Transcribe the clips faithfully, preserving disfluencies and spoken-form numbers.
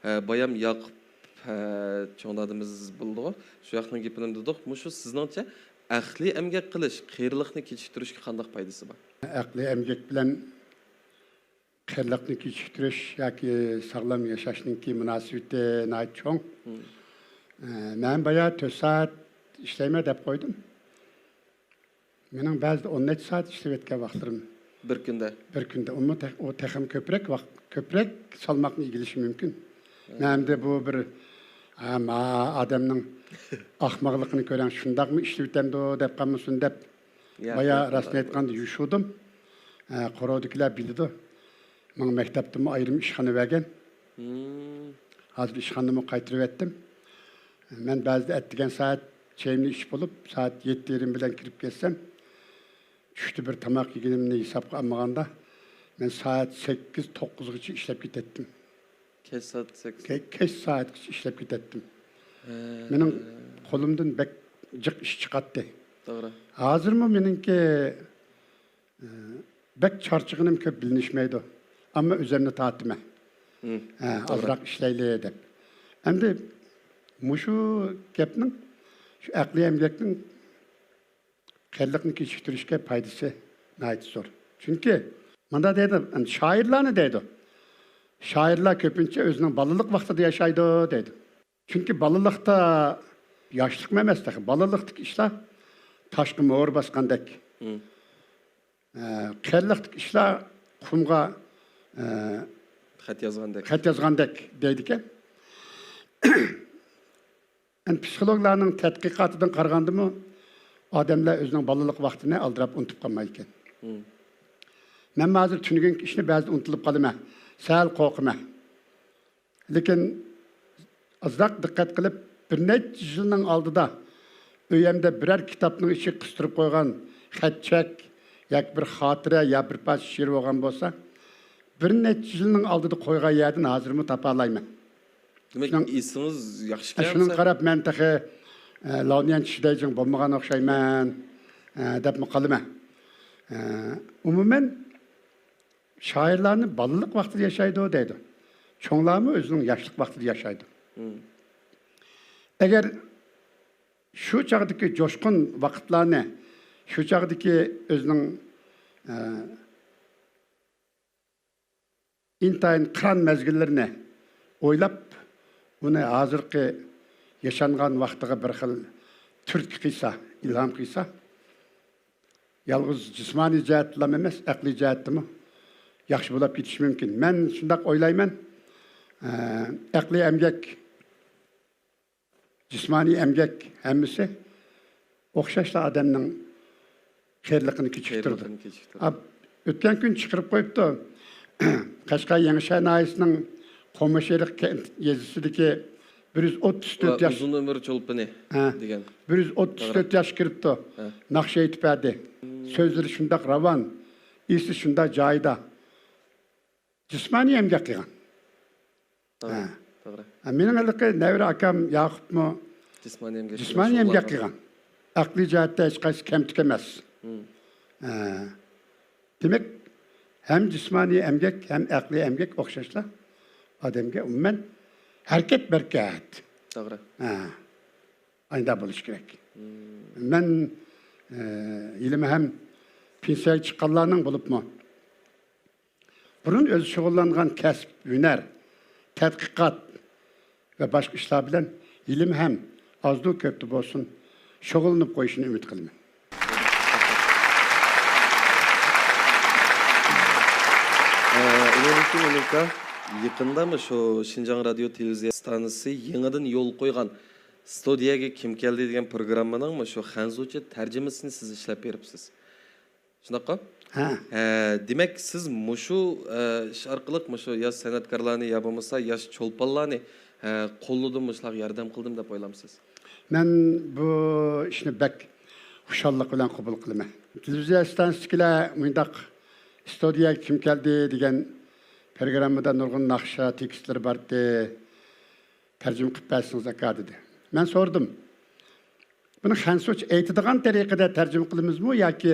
ئە، بايام ياقۇپ، ئە، چوڭ دادىمىز بولىدىغۇ، شۇ ياقنىڭ گېپىنى دېدۇق. مۇشۇ سىزنىڭچە ئەقلىي ئەمگەك قىلىش قېرىلىقنى كېچىكتۈرۈشكە قانداق پايدىسى بار؟ ئەقلىي ئەمگەك بىلەن قېرىلىقنى كېچىكتۈرۈش ياكى ساغلام ياشاشنىڭكى مۇناسىۋىتى ناھايىتى چوڭ. مم. ئە، مەن بايا تۆت سائەت ئىشلەيمەن دەپ قويدۇم. مېنىڭ بەزىدە ئون نەچچە سائەت ئىشلەۋەتكەن ۋاقىتلىرىم. بىر كۈندە؟ بىر كۈندە. ئۇمۇ تېخ-، ئۇ تېخىمۇ كۆپرەك ۋاق-، كۆپرەك سالماقنى ئىگىلىشى مۇمكىن. ھە. مەن ئەمدى بۇ بىر، ھە، ما ئادەمنىڭ ئاخماقلىقىنى كۆرەڭ، شۇنداقمۇ ئىشلىۋېتەمدۇ دەپ قالمىسۇن دەپ، يا، بايا يا، راستىنى يا. ئېيتقاندا يۇشۇدۇم. ھە، قورۇدىكىلەر بىلىدۇ. ماڭا مەكتەپتىنمۇ ئايرىم ئىشخانا بەرگەن. مم. ھازىر ئىشخانىنىمۇ قايتۇرۇۋەتتىم. مەن بەزىدە ئەتىگەن سائەت چېيىمنى ئىچىپ بولۇپ، سائەت يەتتە يېرىم بىلەن كىرىپ كەتسەم، چۈشتە بىر تاماق يېگىنىمنى ھېسابقا ئالمىغاندا، مەن سائەت سەككىز، توققۇزغىچە ئىشلەپ كېتەتتىم. كەچ سائەت سەككىز. كە-، كەچ سائەتكىچە ئىشلەپ كېتەتتىم. ھە. مېنىڭ قولۇمدىن بەك جىق ئىش چىقاتتى. توغرا. ھازىرمۇ مېنىڭكى، ئە، بەك چارچىغىنىم كۆپ بىلىنىشمەيدۇ. ئەمما ئۆزۈمنى تارتىمەن. مم. ھە، توغرا. ئازراق ئىشلەيلى دەپ. ئەمدى مۇشۇ گەپنىڭ، شۇ ئەقلىي ئەمگەكنىڭ قېرىلىقنى كېچىكتۈرۈشكە پايدىسى ناھايىتى زور. چۈنكى مۇنداق دەيدۇ، شائىرلارنى دەيدۇ. شائىرلار كۆپىنچە ئۆزىنىڭ بالىلىق ۋاقتىدا ياشايدۇ دەيدۇ. چۈنكى بالىلىقتا، ياشلىقمۇ ئەمەس تېخى، بالىلىقتىكى ئىشلار تاشقا مۆھۈر باسقاندەك. مم. ئە، قېرىلىقتىكى ئىشلار قۇمغا، ئە، خەت يازغاندەك. خەت يازغاندەك دەيدىكەن. ئەمدى پسىخولوگلارنىڭ تەتقىقاتىدىن قارىغاندىمۇ، ئادەملەر ئۆزىنىڭ بالىلىق ۋاقتىنى ئالدىراپ ئۇنتۇپ قالمايدىكەن. مم. مەنمۇ ھازىر تۈنۈگۈنكى ئىشنى بەزىدە ئۇنتۇلۇپ قالىمەن. سەل قورقىمەن. لېكىن ئازراق دىققەت قىلىپ، بىر نەچچە يىلنىڭ ئالدىدا ئۆيەمدە بىرەر كىتابنىڭ ئىچىگە قىستۇرۇپ قويغان خەت-چەك ياكى بىر خاتىرە يا بىر پارچە شېئىر بولغان بولسا، بىر نەچچە يىلنىڭ ئالدىدا قويغان يەردىن ھازىرمۇ تاپالايمەن. دېمەك، شۇنىڭ، ئېسىڭىز ياخشىكەن شۇنىڭغا دېسە. قاراپ مەن تېخى، ئە، لاۋنيەن شىدەيجىڭ بولمىغان ئوخشايمەن، ئە، دەپمۇ قالىمەن. ئە، ئومۇمەن، شائىرلارنى بالىلىق ۋاقتىدا ياشايدۇ دەيدۇ. چوڭلارمۇ ئۆزىنىڭ ياشلىق ۋاقتىدا ياشايدۇ. مم. ئەگەر شۇ چاغدىكى جوشقۇن ۋاقىتلارنى، شۇ چاغدىكى ئۆزىنىڭ، ئە، ئىنتايىن قىران مەزگىللىرىنى ئويلاپ، ئۇنى ھازىرقى ياشانغان ۋاقتىغا بىر خىل تۈرتكە قىلسا، ئىلھام قىلسا، يالغۇز جىسمانىي جەھەتتىلا ئەمەس، ئەقلىي جەھەتتىمۇ ياخشى بولاپ كېتىشى مۇمكىن. مەن شۇنداق ئويلايمەن. ئە، ئەقلىي ئەمگەك، جىسمانىي ئەمگەك ھەممىسى ئوخشاشلا ئادەمنىڭ قېرىلىقىنى كېچىكتۈرىدۇ. قېرىلىقىنى كېچىكتۈرىدۇ. ئا، ئۆتكەن كۈنى چىقىرىپ قويۇپتۇ. قەشقەر يېڭىشەھەر ناھىيەسىنىڭ قوماشېرىق كەنت يېزىسىدىكى بىر يۈز ئوتتۇز تۆت ۋە ياش، ئۇزۇن ئۆمۈر چولپىنى ھە، دېگەن. بىر يۈز ئوتتۇز تۆت ياش كىرىپتۇ. ھە. ناخشا ئېيتىپ بەردى. مم. سۆزلىرى شۇنداق راۋان، ئېسى شۇنداق جايىدا. جىسمانىي ئەمگەك قىلغان. توغرا، ھە. توغرا. ھە، مېنىڭ ھېلىقى نەۋرە ئاكام ياقۇپمۇ جىسمانىي ئەمگەك جىسمانىي قىلغان، ئەمگەك شۇغۇللانغان. قىلغان. ئەقلىي جەھەتتە ھېچقايسى كەمتۈك ئەمەس. مم. ھە. دېمەك، ھەم جىسمانىي ئەمگەك، ھەم ئەقلىي ئەمگەك ئوخشاشلا ئادەمگە ئومۇمەن ھەرىكەت بەرىكەت. توغرا. ھە. ئايدا بولۇش كېرەك. مم. مەن، ئە، ھېلىمۇ ھەم پېنسىيەگە چىققانلارنىڭ بولۇپمۇ بۇرۇن ئۆزى شۇغۇللانغان كەسىپ، ھۈنەر، تەتقىقات ۋە باشقا ئىشلار بىلەن ھېلىمۇ ھەم ئازدۇ كۆپتۇ بولسۇن شۇغۇللىنىپ قويۇشىنى ئۈمىد قىلىمەن. ئە، ئۇنىڭدىن كېيىن ئۇنىڭكا يېقىندا مۇشۇ شىنجاڭ رادىيو تېلېۋىزىيە ئىستانسىسى يېڭىدىن يول قويغان ستۇدىيەگە كىم كەلدى دېگەن پروگراممىنىڭ مۇشۇ خەنزۇچە تەرجىمىسىنى سىز ئىشلەپ بېرىپسىز. شۇنداققۇ؟ ھە. ھە، دېمەك، سىز مۇشۇ، ئە، ئىش ئارقىلىق مۇشۇ ياش سەنئەتكارلارنى يا بولمىسا ياش چولپانلارنى، ھە، قوللىدىم، مۇشۇلارغا ياردەم قىلدىم دەپ ئويلامسىز؟ مەن بۇ ئىشنى بەك خۇشاللىق بىلەن قوبۇل قىلىمەن. تېلېۋىزىيە ئىستانسىسىدىكىلەر مۇنداق ستۇدىيەگە كىم كەلدى دېگەن پروگراممىدا نۇرغۇن ناخشا تېكىستلىرى بارتتى. تەرجىمە قىلىپ بەرسىڭىز ئاكا، دېدى. مەن سورىدىم، بۇنى خەنزۇچە ئېيتىدىغان تەرىقىدە تەرجىمە قىلىمىزمۇ ياكى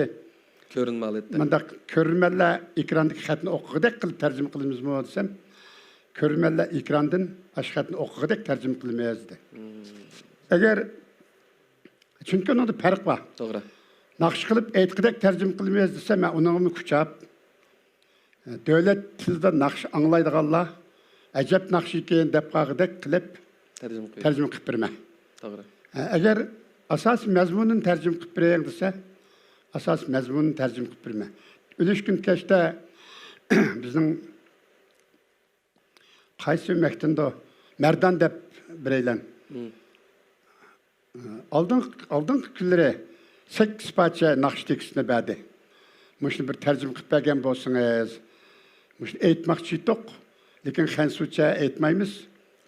كۆرۈنمە ھالەتتە مۇنداق كۆرۈرمەنلەر ئېكراندىكى خەتنى ئوقۇغۇدەك قىلىپ تەرجىمە قىلىمىزمۇ دېسەم، كۆرۈرمەنلەر ئېكراندىن ئاشۇ خەتنى ئوقۇغۇدەك تەرجىمە قىلىمىز دېدى. ئەگەر، چۈنكى ئۇنىڭدا پەرق بار. توغرا. ناخشا قىلىپ ئېيتقۇدەك تەرجىمە قىلىمىز دېسە، مەن ئۇنىڭغىمۇ كۇچاپ، دۆلەت تىلىدا ناخشا ئاڭلايدىغانلار ئەجەب ناخشىكەن دەپ قالغۇدەك قىلىپ تەرجىمە قىلىپ. تەرجىمە قىلىپ بېرىمەن. توغرا. ئەگەر ئاساسىي مەزمۇنىنى تەرجىمە قىلىپ بېرەيلى دېسە، ئاساسىي مەزمۇنىنى تەرجىمە قىلىپ بېرىمەن. ئۈلۈشكۈن كەچتە بىزنىڭ قايسى مەكتىندۇ، مەردان دەپ بىرەيلەن. ئالدىنقى، ئالدىنقى كۈنلىرى سەككىز پارچە ناخشا تېكىستىنى بەردى. مۇشۇنى بىر تەرجىمە قىلىپ بەرگەن بولسىڭىز، مۇشۇنى ئېيتماقچى ئىدۇق، لېكىن خەنزۇچە ئېيتمايمىز،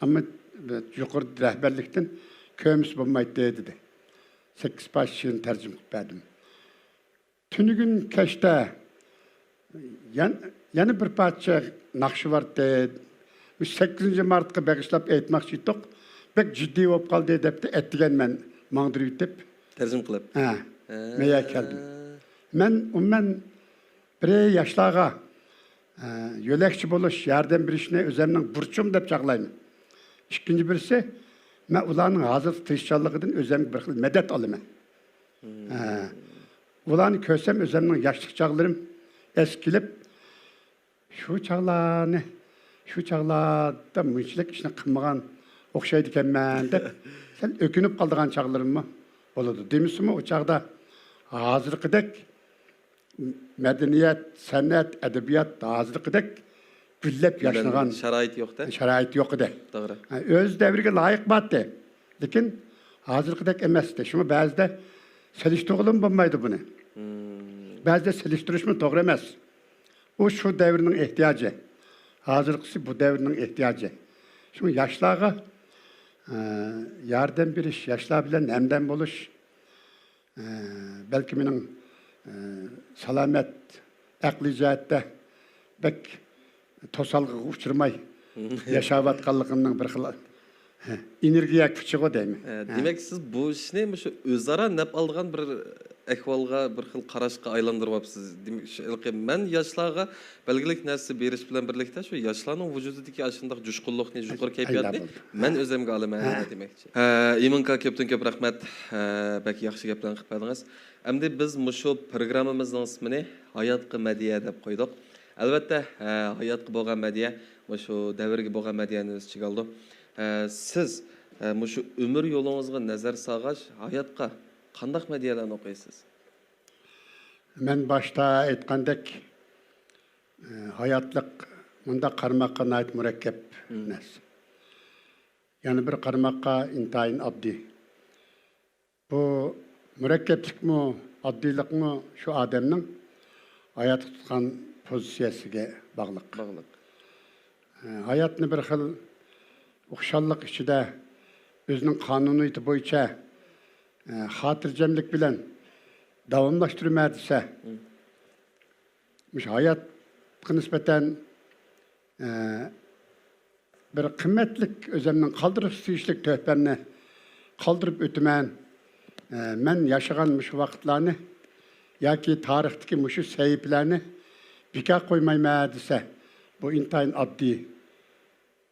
ئەمما يۇقىرى رەھبەرلىكتىن كۆرمىسە بولمايتتى دېدى. سەككىز پارچە شېئىرنى تەرجىمە قىلىپ بەردىم. تۈنۈگۈن كەچتە يەن-، يەنە بىر پارچە ناخشا بارتى. مۇشۇ سەككىزىنچى مارتقا بېغىشلاپ ئېيتماقچى ئىدۇق. بەك جىددىي بولۇپ قالدى دەپتۇ، ئەتىگەن مەن ماڭدۇرۇۋېتىپ. تەرجىمە قىلىپ. ھە، ھە. مەيەگە كەلدىم. مەن ئومۇمەن بىرى ياشلارغا، ھە، يۆلەكچى بولۇش، ياردەم بېرىشنى ئۆزەمنىڭ بۇرچۇم دەپ چاغلايمەن. ئىككىنچى بىرسى، مەن ئۇلارنىڭ ھازىرقى تىرىشچانلىقىدىن ئۆزەمگە بىر خىل مەدەت ئالىمەن. ھە. ئۇلارنى كۆرسەم، ئۆزۈمنىڭ ياشلىق چاغلىرىم ئەسكە كېلىپ، شۇ چاغلارنى، شۇ چاغلاردا مۇنچىلىك ئىشنى قىلمىغان ئوخشايدىكەنمەن دەپ، سەل ئۆكۈنۈپ قالىدىغان چاغلىرىممۇ بولىدۇ. دېمىسىمۇ، ئۇ چاغدا ھازىرقىدەك مەدەنىيەت، سەنئەت، ئەدەبىيات ھازىرقىدەك گۈللەپ ياشنىغان شارائىت يوق-دە. شارائىت يوق ئىدى. توغرا. ھە، ئۆز دەۋرىگە لايىق بارتى. لېكىن ھازىرقىدەك ئەمەستى. شۇڭا بەزىدە سېلىشتۇرغىلىمۇ بولمايدۇ بۇنى. بەزىدە سېلىشتۇرۇشمۇ توغرا ئەمەس. ئۇ شۇ دەۋرنىڭ ئېھتىياجى. ھازىرقىسى بۇ دەۋرنىڭ ئېھتىياجى. شۇڭا ياشلارغا، ئە، ياردەم بېرىش، ياشلار بىلەن ھەمدەم بولۇش، ئە، بەلكى مېنىڭ، ئە، سالامەت ئەقلىي جەھەتتە بەك توسالغۇغا ئۇچرىماي ياشاۋاتقانلىقىمنىڭ بىر خىل، ھە، ئېنېرگىيە كۈچىغۇ دەيمەن. ھە، ھە. دېمەك، سىز بۇ ئىشنى مۇشۇ ئۆزئارا نەپ ئالىدىغان بىر ئەھۋالغا، بىر خىل قاراشقا ئايلاندۇرۇۋاپسىز. دېمەك، شۇ ھېلىقى مەن ياشلارغا بەلگىلىك نەرسە بېرىش بىلەن بىرلىكتە، شۇ ياشلارنىڭ ۋۇجۇدىدىكى ئاشۇنداق جۇشقۇنلۇقنى، يۇقىرى كەيپىياتنى مەن ئۆزۈمگە ئالىمەن دېمەكچى. ھە، ئىمىنكا، كۆپتىن كۆپ رەھمەت. ھە، بەك ياخشى گەپلەرنى قىلىپ بەردىڭىز. ئەمدى بىز مۇشۇ پروگراممىمىزنىڭ ئىسمىنى ھاياتقا مەدھىيە دەپ قويدۇق. ئەلۋەتتە، ھە، ھاياتقا بولغان مەدھىيە مۇشۇ دەۋرگە بولغان مەدھىيەنى ئۆز ئىچىگە ئالىدۇ. ھە، سىز، ھە، مۇشۇ ئۆمۈر يولىڭىزغا نەزەر سالغاچ، ھاياتقا قانداق مەدھىيەلەرنى ئوقۇيسىز؟ مەن باشتا ئېيتقاندەك، ھاياتلىق مۇنداق قارىماققا ناھايىتى مۇرەككەپ نەرسە. يەنە بىر قارىماققا ئىنتايىن ئاددىي. بۇ مۇرەككەپلىكمۇ، ئاددىيلىقمۇ شۇ ئادەمنىڭ ھاياتقا تۇتقان پوزىتسىيەسىگە باغلىق. باغلىق. ھاياتنى بىر خىل ئوخشاللىق ئىچىدە ئۆزىنىڭ قانۇنىيىتى بويىچە، خاتىرجەملىك بىلەن داۋاملاشتۇرىمەن دېسە، مۇشۇ ھاياتقا نىسبەتەن، ئە، بىر قىممەتلىك ئۆزۈمنىڭ قالدۇرۇشقا تېگىشلىك تۆھپەمنى قالدۇرۇپ ئۆتىمەن. ئە، مەن ياشىغان مۇشۇ ۋاقىتلارنى ياكى تارىختىكى مۇشۇ سەھىپىلەرنى بىكار قويمايمەن دېسە، بۇ ئىنتايىن ئاددىي.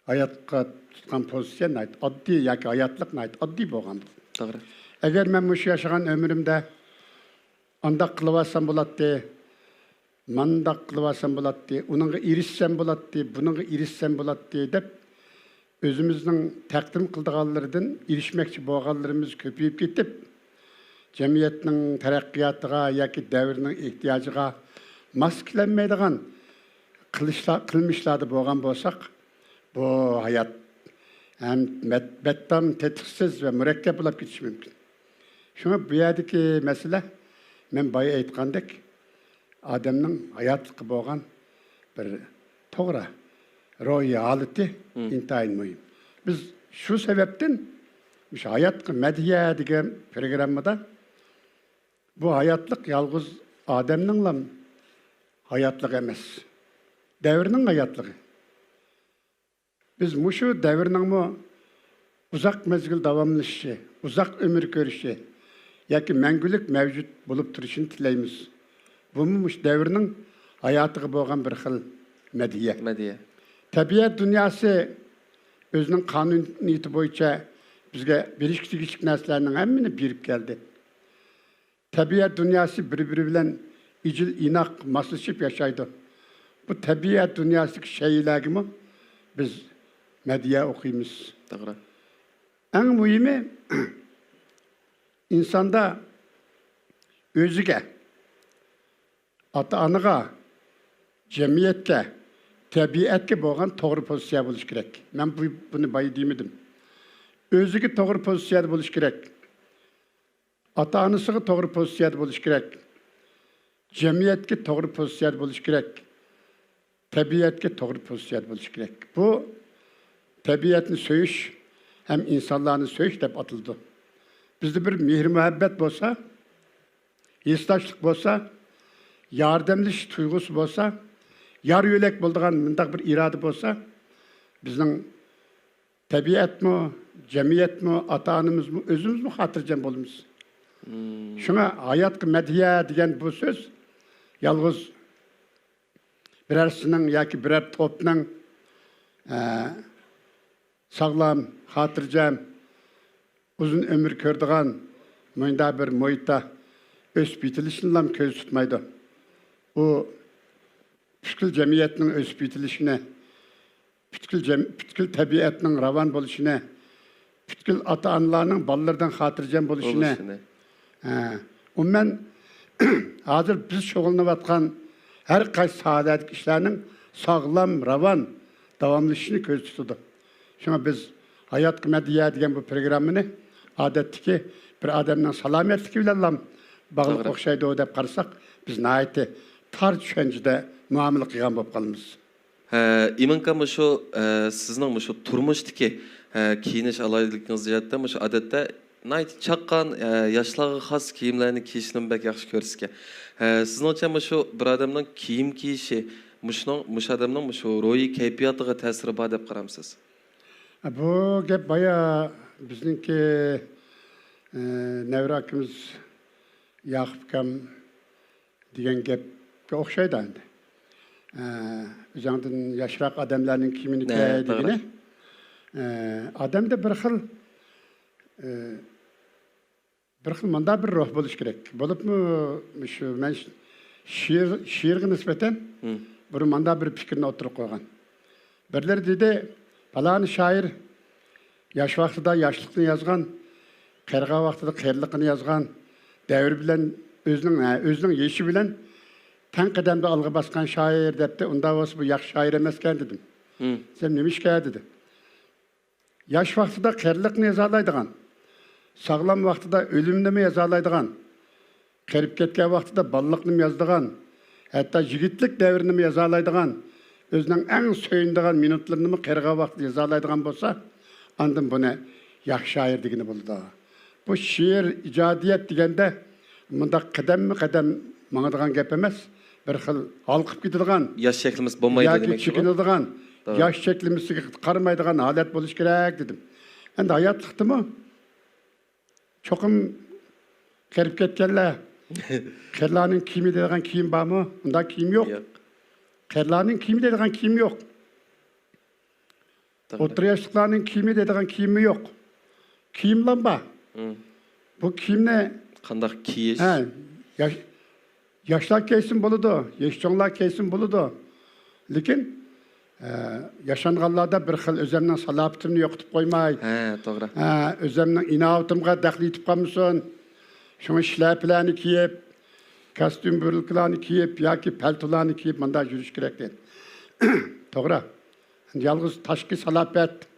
ھاياتقا تۇتقان پوزىتسىيە ناھايىتى ئاددىي ياكى ھاياتلىق ناھايىتى ئاددىي بولغان. توغرا. ئەگەر مەن مۇشۇ ياشىغان ئۆمرۈمدە ئانداق قىلىۋالسام بولاتتى، مانداق قىلىۋالسام بولاتتى، ئۇنىڭغا ئېرىشسەم بولاتتى، بۇنىڭغا ئېرىشسەم بولاتتى دەپ، ئۆزىمىزنىڭ تەقدىم قىلىدىغانلىرىدىن ئېرىشمەكچى بولغانلىرىمىز كۆپىيىپ كېتىپ، جەمئىيەتنىڭ تەرەققىياتىغا ياكى دەۋرنىڭ ئېھتىياجىغا ماس كېلەلمەيدىغان قىلىشلار، قىلمىشلاردا بولغان بولساق، بۇ ھايات ھەم مەت-، بەتتام تېتىقسىز ۋە مۇرەككەپ بولۇپ كېتىشى مۇمكىن. شۇڭا بۇ يەردىكى مەسىلە، مەن بايا ئېيتقاندەك، ئادەمنىڭ ھاياتلىققا بولغان بىر توغرا روھىي ھالىتى ئىنتايىن مۇھىم. بىز شۇ سەۋەبتىن مۇشۇ ھاياتقا مەدھىيە دېگەن پروگراممىدا بۇ ھاياتلىق يالغۇز ئادەمنىڭلا ھاياتلىقى ئەمەس، دەۋرنىڭ ھاياتلىقى. بىز مۇشۇ دەۋرنىڭمۇ ئۇزاق مەزگىل داۋاملىشىشى، ئۇزاق ئۆمۈر كۆرۈشى ياكى مەڭگۈلۈك مەۋجۇت بولۇپ تۇرۇشىنى تىلەيمىز. بۇمۇ مۇشۇ دەۋرنىڭ ھاياتىغا بولغان بىر خىل مەدھىيە. مەدھىيە. تەبىئەت دۇنياسى ئۆزىنىڭ قانۇنىيىتى بويىچە بىزگە بېرىشكە تېگىشلىك نەرسىلەرنىڭ ھەممىنى بېرىپ كەلدى. تەبىئەت دۇنياسى بىر-بىرى بىلەن ئىجىل-ئىناق ماسلىشىپ ياشايدۇ. بۇ تەبىئەت دۇنياسىدىكى شەيئىلەرگىمۇ بىز مەدھىيە ئوقۇيمىز. توغرا. ئەڭ مۇھىمى، ئىنساندا ئۆزىگە، ئاتا-ئانىغا، جەمئىيەتكە، تەبىئەتكە بولغان توغرا پوزىتسىيە بولۇشى كېرەك. مەن بۇ، بۇنى بايا دېمىدىم. ئۆزىگە توغرا پوزىتسىيەدە بولۇشى كېرەك. ئاتا-ئانىسىغا توغرا پوزىتسىيەدە بولۇشى كېرەك. جەمئىيەتكە توغرا پوزىتسىيەدە بولۇشى كېرەك. تەبىئەتكە توغرا پوزىتسىيەدە بولۇشى كېرەك. بۇ تەبىئەتنى سۆيۈش ھەم ئىنسانلارنى سۆيۈش دەپ ئاتىلىدۇ. بىزدە بىر مېھىر-مۇھەببەت بولسا، ھېسداشلىق بولسا، ياردەملىشىش تۇيغۇسى بولسا، يار يۆلەك بولىدىغان مۇنداق بىر ئىرادە بولسا، بىزنىڭ تەبىئەتمۇ، جەمئىيەتمۇ، ئاتا-ئانىمىزمۇ، ئۆزىمىزمۇ خاتىرجەم بولىمىز. شۇڭا ھاياتقا مەدھىيە دېگەن بۇ سۆز يالغۇز بىرەرسىنىڭ ياكى بىرەر توپنىڭ، ئە، ساغلام، خاتىرجەم، ئۇزۇن ئۆمۈر كۆرىدىغان مۇنداق بىر مۇھىتتا ئۆسۈپ يېتىلىشىنىلا كۆزدە تۇتمايدۇ. ئۇ پۈتكۈل جەمئىيەتنىڭ ئۆسۈپ يېتىلىشىنى، پۈتكۈل جەم-، پۈتكۈل تەبىئەتنىڭ راۋان بولۇشىنى، پۈتكۈل ئاتا-ئانىلارنىڭ بالىلىرىدىن خاتىرجەم بولۇشىنى، بولۇشىنى. ھە، ئومۇمەن، ھازىر بىز شۇغۇللىنىۋاتقان ھەر قايسى ساھەلەردىكى ئىشلارنىڭ ساغلام، راۋان داۋاملىشىشىنى كۆزدە تۇتىدۇ. شۇڭا بىز ھاياتقا مەدھىيە دېگەن بۇ پروگراممىنى ئادەتتىكى بىر ئادەمنىڭ سالامەتلىكى بىلەنلا باغلىق توغرا. ئوخشايدۇ دەپ قارىساق، بىز ناھايىتى تار چۈشەنچىدە مۇئامىلە قىلغان بولۇپ قالىمىز. ھە، ئىمىنكا، مۇشۇ، ئە، سىزنىڭ مۇشۇ تۇرمۇشتىكى، ئە، كىيىنىش ئالاھىدىلىكىڭىز جەھەتتە مۇشۇ ئادەتتە ناھايىتى چاققان، ئە، ياشلارغا خاس كىيىملەرنى كىيىشنىمۇ بەك ياخشى كۆرىسىكەن. ھە، سىزنىڭچە مۇشۇ بىر ئادەمنىڭ كىيىم كىيىشى مۇشۇنىڭ، مۇشۇ ئادەمنىڭ مۇشۇ روھىي كەيپىياتىغا تەسىرى بار دەپ قارامسىز؟ بۇ گەپ بايا بىزنىڭكى، ئە، نەۋرە ئاكىمىز ياقۇپ ئاكام دېگەن گەپكە ئوخشايدۇ ئەمدى. ئە، ئۆزۈڭدىن ياشراق ئادەملەرنىڭ كىيىمىنى ھە، كىي توغرا. دېگىنى. ئە، ئادەمدە بىر خىل، ئە، بىر خىل مۇنداق بىر روھ بولۇشى كېرەك. بولۇپمۇ شۇ مەن ش-، شېئىر، شېئىرغا نىسبەتەن مم. بۇرۇن مۇنداق بىر پىكىرنى ئوتتۇرىغا قويغان. بىرلىرى دېدى، پالانى شائىر ياش ۋاقتىدا ياشلىقنى يازغان، قېرىغان ۋاقتىدا قېرىلىقىنى يازغان، دەۋر بىلەن ئۆزىنىڭ، ھە، ئۆزىنىڭ يېشى بىلەن تەڭ قەدەمدە ئالغا باسقان شائىر دەپتۇ. ئۇنداق بولسا بۇ ياخشى شائىر ئەمەسكەن دېدىم. مم. دېسەم، نېمىشقا دېدى. ياش ۋاقتىدا قېرىلىقنى يازالايدىغان، ساغلام ۋاقتىدا ئۆلۈمنىمۇ يازالايدىغان، قېرىپ كەتكەن ۋاقتىدا بالىلىقنىمۇ يازىدىغان، ھەتتا يىگىتلىك دەۋرىنىمۇ يازالايدىغان، ئۆزىنىڭ ئەڭ سۆيۈنىدىغان مىنۇتلىرىنىمۇ قېرىغان ۋاقتىدا يازالايدىغان بولسا، ئاندىن بۇنى ياخشى شائىر دېگىلى بولىدۇ. بۇ شېئىر، ئىجادىيەت دېگەندە مۇنداق قەدەممۇ قەدەم ماڭىدىغان گەپ ئەمەس. بىر خىل ھالقىپ كېتىدىغان ياش چەكلىمىسى بولمايدۇ ياكى دېمەكچى بۇ. چېكىنىدىغان، توغرا. ياش چەكلىمىسىگە قارىمايدىغان ھالەت بولۇشى كېرەك دېدىم. ئەمدى ھاياتلىقتىمۇ چوقۇم قېرىپ كەتكەنلەر، قېرىلارنىڭ كىيىمى دەيدىغان كىيىم بارمۇ؟ ئۇنداق كىيىم يوق. يوق. قېرىلارنىڭ كىيىمى دەيدىغان كىيىم يوق. توغرا. ئوتتۇرا ياشلىقلارنىڭ كىيىمى دەيدىغان كىيىممۇ يوق. كىيىملام بار. مم. بۇ كىيىمنى قانداق كىيىش؟ ھە، ياش-، ياشلار كىيسىمۇ بولىدۇ، ياش چوڭلار كىيسىمۇ بولىدۇ. لېكىن، ئە، ياشانغانلاردا بىر خىل ئۆزەمنىڭ سالاپىتىمنى يوقىتىپ قويماي، ھە، توغرا. ئە، ئۆزەمنىڭ ئىناۋىتىمغا دەخلى يېتىپ قالمىسۇن. شۇڭا شىلەپىلەرنى كىيىپ، كاستيۇم بۇرۇلكىلارنى كىيىپ ياكى پەلتولارنى كىيىپ مۇنداق يۈرۈش كېرەك دەيدۇ. توغرا. يالغۇز تاشقى سالاپەت،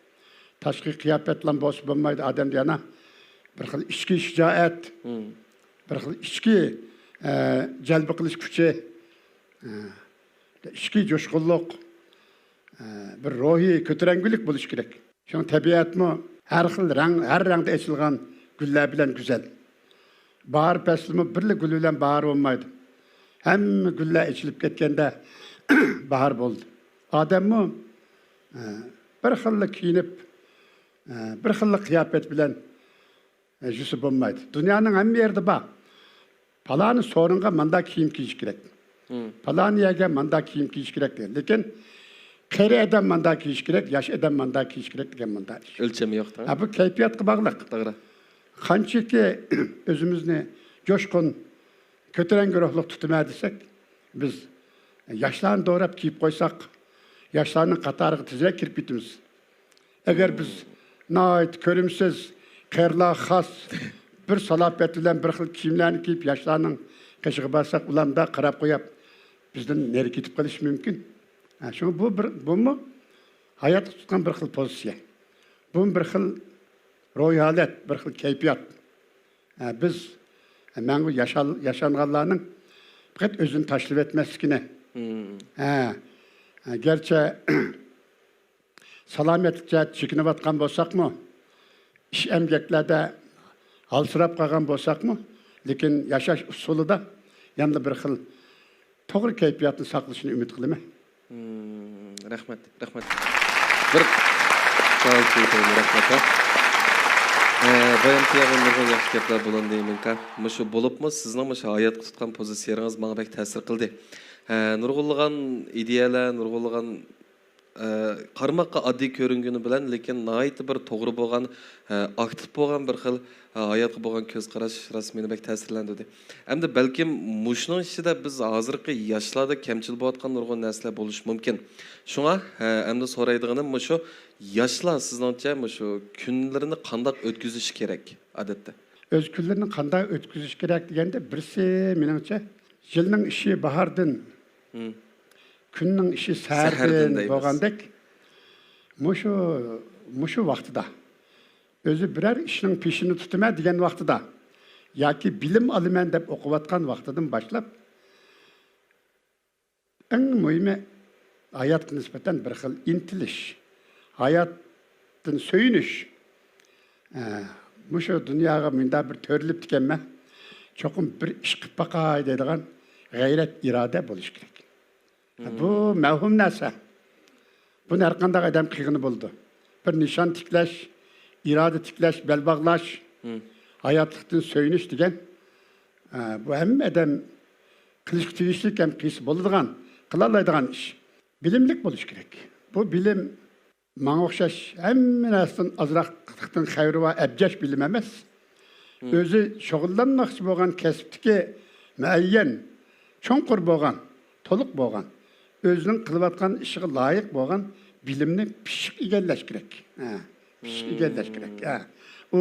تاشقى قىياپەتلا بولسا بولمايدۇ. ئادەمدە يەنە بىر خىل ئىچكى شىجائەت، مم. بىر خىل ئىچكى، ئە، جەلپ قىلىش كۈچى، ئە، ئىچكى جۇشقۇنلۇق، ئە، بىر روھىي كۆتۈرەڭگۈلۈك بولۇشى كېرەك. شۇڭا تەبىئەتمۇ ھەر خىل رەڭ، ھەر رەڭدە ئېچىلغان گۈللەر بىلەن گۈزەل. باھار پەسلىمۇ بىرلا گۈل بىلەن باھار بولمايدۇ. ھەممە گۈللەر ئېچىلىپ كەتكەندە باھار بولدى. ئادەممۇ، ئە، بىر خىللا كىيىنىپ، ئە، بىر خىللا قىياپەت بىلەن، ئە، يۈرسە بولمايدۇ. دۇنيانىڭ ھەممە يېرىدە بار. پالانى سورۇنغا مانداق كىيىم كىيىش كېرەك. مم. پالانى يەرگە مانداق كىيىم كىيىش كېرەك دەيدۇ. لېكىن قېرى ئادەم ماندا كىيىش كېرەك، ياش ئادەم ماندا كىيىش كېرەك دېگەن ماندا ئىش. ئۆلچەم يوق. ھە، بۇ كەيپىياتقا باغلىق. توغرا. قانچىكى ئۆزىمىزنى جۇشقۇن، كۆتۈرەڭگۈ روھلۇق تۇتىمەن دېسەك، بىز ياشلارنى دوراپ كىيىپ قويساق، ياشلارنىڭ قاتارىغا تېزرەك كىرىپ كېتىمىز. ئەگەر بىز ناھايىتى كۆرۈمسىز، قېرىلارغا خاس بىر سالاپەت بىلەن بىر خىل كىيىملەرنى كىيىپ، ياشلارنىڭ قېشىغا بارساق، ئۇلار مۇنداق قاراپ قويۇپ، بىزدىن نېرى كېتىپ قېلىشى مۇمكىن. ھە، شۇڭا بۇ بىر، بۇمۇ ھاياتقا تۇتقان بىر خىل پوزىتسىيە. بۇمۇ بىر خىل روھىي ھالەت، بىر خىل كەيپىيات. ھە، بىز مەڭگۈ ياشا-، ياشانغانلارنىڭ پەقەت ئۆزىنى تاشلىۋەتمەسلىكىنى. ھە، گەرچە سالامەتلىك جەھەتتە چېكىنىۋاتقان بولساقمۇ، ئىش ئەمگەكلەردە ھالسىراپ قالغان بولساقمۇ، لېكىن ياشاش ئۇسۇلىدا يەنىلا بىر خىل توغرا كەيپىياتنى ساقلىشىنى ئۈمىد قىلىمەن. مم، رەھمەت، رەھمەت. بىر سوئال قويۇپ قويايلى، رەھمەت، ھە. ئە، بايام تېيەغە نۇرغۇن ياخشى گەپلەر بولۇندى، مىڭكا. مۇشۇ بولۇپمۇ سىزنىڭ مۇشۇ ھاياتقا تۇتقان پوزىتسىيەڭىز ماڭا بەك تەسىر قىلدى. ئە، نۇرغۇنلىغان ئىدىيەلەر، نۇرغۇنلىغان ئە، قارىماققا ئاددىي كۆرۈنگىنى بىلەن، لېكىن ناھايىتى بىر توغرا بولغان، ئە، ئاكتىپ بولغان بىر خىل، ئە، ھاياتقا بولغان كۆز قاراش راست مېنى بەك تەسىرلەندۈردى. ئەمدى بەلكىم مۇشۇنىڭ ئىچىدە بىز ھازىرقى ياشلاردا كەمچىل بولۇۋاتقان نۇرغۇن نەرسىلەر بولۇشى مۇمكىن. شۇڭا، ئە، ئەمدى سورايدىغىنىم مۇشۇ، ياشلار سىزنىڭچە مۇشۇ كۈنلىرىنى قانداق ئۆتكۈزۈشى كېرەك ئادەتتە؟ ئۆز كۈنلىرىنى قانداق ئۆتكۈزۈشى كېرەك دېگەندە، بىرسى مېنىڭچە يىلنىڭ ئىشى باھاردىن، كۈننىڭ ئىشى سەھەردىن بولغاندەك، مۇشۇ، مۇشۇ ۋاقتىدا، ئۆزى بىرەر ئىشنىڭ پېشىنى تۇتىمەن دېگەن ۋاقتىدا ياكى بىلىم ئالىمەن دەپ ئوقۇۋاتقان ۋاقتىدىن باشلاپ، ئەڭ مۇھىمى، ھاياتقا نىسبەتەن بىر خىل ئىنتىلىش، ھاياتتىن سۆيۈنۈش. ئە، مۇشۇ دۇنياغا مۇنداق بىر تۆرىلىپتىكەنمەن، چوقۇم بىر ئىش قىلىپ باقاي دەيدىغان غەيرەت، ئىرادە بولۇشى كېرەك. بۇ مەۋھۇم نەرسە. بۇنى ھەر قانداق ئادەم قىلغىلى بولىدۇ. بىر نىشان تىكلەش، ئىرادە تىكلەش، بەل باغلاش، ھاياتلىقتىن سۆيۈنۈش دېگەن، ئە، بۇ ھەممە ئادەم قىلىشقا تېگىشلىك ھەم قىلسا بولىدىغان، قىلالايدىغان ئىش. بىلىملىك بولۇش كېرەك. بۇ بىلىم ماڭا ئوخشاش ھەممە نەرسىدىن ئازراقلىقتىن خەۋىرى بار ئەبجەش بىلىم ئەمەس. ئۆزى شۇغۇللانماقچى بولغان كەسىپتىكى مۇئەييەن، چوڭقۇر بولغان، تولۇق بولغان، ئۆزىنىڭ قىلىۋاتقان ئىشىغا لايىق بولغان بىلىمنى پىششىق ئىگىلەش كېرەك. ھە، پىششىق ئىگىلەش كېرەك. ھە. ئۇ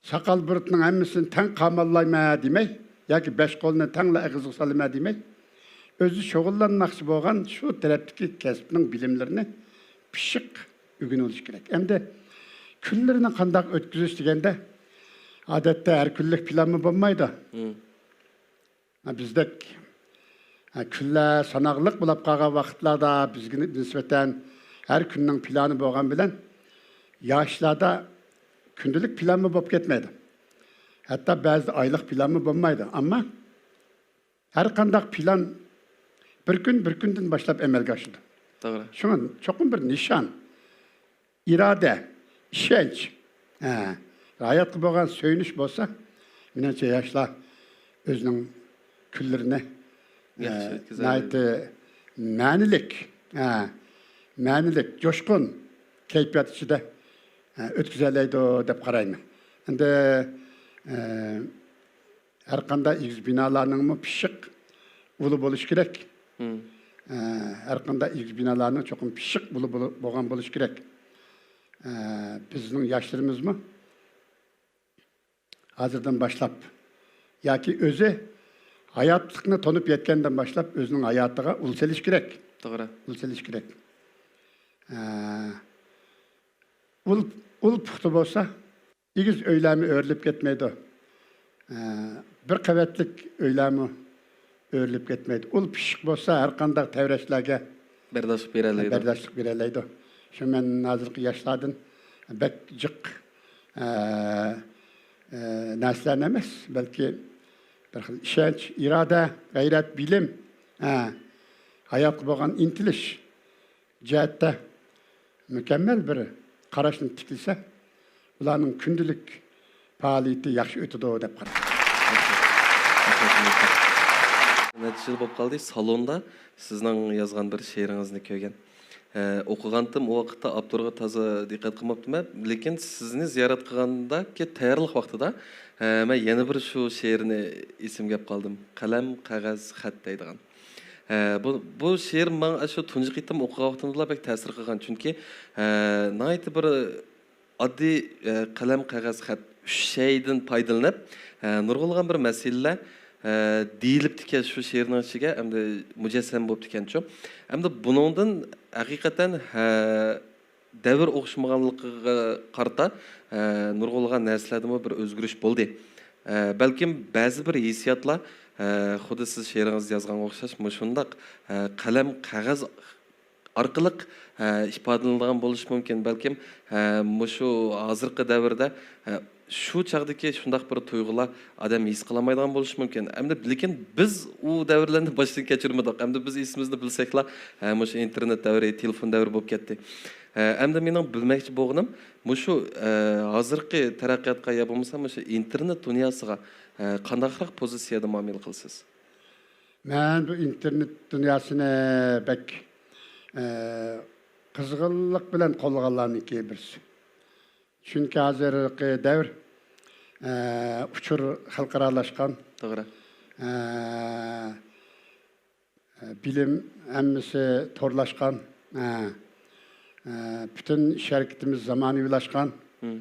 ساقال بۇرۇتنىڭ ھەممىسىنى تەڭ قاماللايمەن دېمەي، ياكى بەش قولنى تەڭلا ئېغىزغا سالىمەن دېمەي، ئۆزى شۇغۇللانماقچى بولغان شۇ تەرەپتىكى كەسىپنىڭ بىلىملىرىنى پىششىق ئۆگىنىۋېلىش كېرەك. ئەمدى كۈنلىرىنى قانداق ئۆتكۈزۈش دېگەندە، ئادەتتە ھەر كۈنلۈك پىلانمۇ بولمايدۇ. ھە، بىزدەك، ھە، كۈنلەر ساناقلىق بولۇپ قالغان ۋاقىتلاردا بىزگە نىسبەتەن ھەر كۈننىڭ پىلانى بولغان بىلەن، ياشلاردا كۈندىلىك پىلانمۇ بولۇپ كەتمەيدۇ. ھەتتا بەزىدە ئايلىق پىلانمۇ بولمايدۇ. ئەمما ھەر قانداق پىلان بىر كۈن، بىر كۈندىن باشلاپ ئەمەلگە ئاشىدۇ. توغرا. شۇڭا چوقۇم بىر نىشان، ئىرادە، ئىشەنچ، ھە، ھاياتقا بولغان سۆيۈنۈش بولسا، مېنىڭچە ياشلار ئۆزىنىڭ كۈنلىرىنى، ياخشى ئە، ئۆتكۈزەلەيدۇ. ناھايىتى مەنىلىك، ھە، مەنىلىك، جۇشقۇن كەيپىيات ئىچىدە، ئە، ئۆتكۈزەلەيدۇ دەپ قارايمەن. ئەمدى، ئە، ھەر قانداق ئېگىز بىنالارنىڭمۇ پىششىق ئۇلى بولۇشى كېرەك. ئە، ھەر قانداق ئېگىز بىنالارنىڭ چوقۇم پىششىق ئۇلى بولۇ-، بولغان بولۇشى كېرەك. ئە، بىزنىڭ ياشلىرىمىزمۇ ھازىردىن باشلاپ ياكى ئۆزى ھاياتلىقنى تونۇپ يەتكەندىن باشلاپ ئۆزىنىڭ ھاياتىغا ئۇل سېلىش كېرەك. توغرا. ئۇل سېلىش كېرەك. ئە، ئۇل، ئۇل پۇختا بولسا، ئېگىز ئۆيلەرمۇ ئۆرۈلۈپ كەتمەيدۇ. ئە، بىر قەۋەتلىك ئۆيلەرمۇ ئۆرۈلۈپ كەتمەيدۇ. ئۇل پىششىق بولسا، ھەر قانداق تەۋرەشلەرگە بەرداشلىق بېرەلەيدۇ. بەرداشلىق بېرەلەيدۇ. شۇ مەن ھازىرقى ياشلاردىن بەك جىق، ئە، ئە، نەرسىلەرنى ئەمەس، بەلكى بىر خىل ئىشەنچ، ئىرادە، غەيرەت، بىلىم، ئە، ھاياتقا بولغان ئىنتىلىش جەھەتتە مۇكەممەل بىر قاراشنى تىكلىسە، ئۇلارنىڭ كۈندىلىك پائالىيىتى ياخشى ئۆتىدۇ دەپ قارايمەن. نەچچە يىل بولۇپ قالدى، سالوندا سىزنىڭ يازغان بىر شېئىرىڭىزنى كۆرگەن. ئە، ئوقۇغانتىم، ئۇ ۋاقىتتا ئاپتورغا تازا دىققەت قىلماپتىمەن. لېكىن سىزنى زىيارەت قىلغاندىكى تەييارلىق ۋاقتىدا، ئە، مەن يەنە بىر شۇ شېئىرنى ئېسىمگە ئەپ قالدىم. «قەلەم، قەغەز، خەت» دەيدىغان. ئە، بۇ، بۇ شېئىر ماڭا شۇ تۇنجى قېتىم ئوقۇغان ۋاقتىمدىلا بەك تەسىر قىلغان. چۈنكى، ئە، ناھايىتى بىر ئاددىي، ئە، قەلەم، قەغەز، خەت، ئۈچ شەيدىن پايدىلىنىپ، ئە، نۇرغۇنلىغان بىر مەسىلىلەر، ئە، دېيىلىپتىكەن شۇ شېئىرنىڭ ئىچىگە، ئەمدى مۇجەسسەم بوپتىكەنچۇ. ئەمدى بۇنىڭدىن ھەقىقەتەن، ھە، دەۋر ئوخشىمىغانلىقىغا قارىتا، ئە، نۇرغۇنلىغان نەرسىلەردىمۇ بىر ئۆزگىرىش بولدى. ئە، بەلكىم بەزى بىر ھېسسىياتلار، ئە، خۇددى سىز شېئىرىڭىزدا يازغانغا ئوخشاش، مۇشۇنداق، ئە، قەلەم، قەغەز ئارقىلىق، ئە، ئىپادىلىنىدىغان بولۇشى مۇمكىن. بەلكىم، ئە، مۇشۇ ھازىرقى دەۋردە، ئە، شۇ چاغدىكى شۇنداق بىر تۇيغۇلار ئادەم ھېس قىلالمايدىغان بولۇشى مۇمكىن. ئەمدى لېكىن بىز ئۇ دەۋرلەرنى باشتىن كەچۈرمىدۇق. ئەمدى بىز ئېسىمىزدە بىلسەكلا، ئە، مۇشۇ ئىنتېرنېت دەۋرى، تېلېفون دەۋرى بولۇپ كەتتى. ئە، ئەمدى مېنىڭ بىلمەكچى بولغىنىم، مۇشۇ، ئە، ھازىرقى تەرەققىياتقا يا بولمىسا مۇشۇ ئىنتېرنېت دۇنياسىغا، ئە، قانداقراق پوزىتسىيەدە مۇئامىلە قىلىسىز؟ مەن بۇ ئىنتېرنېت دۇنياسىنى بەك، ئە، قىزغىنلىق بىلەن قوللىغانلارنىڭكى بىرسى. چۈنكى ھازىرقى دەۋر، ئە، ئۇچۇر خەلقئارالاشقان. توغرا. ئە، ئە، بىلىم ھەممىسى تورلاشقان. ئە، ئە، پۈتۈن ئىش ھەرىكىتىمىز زامانىۋىلاشقان. مم.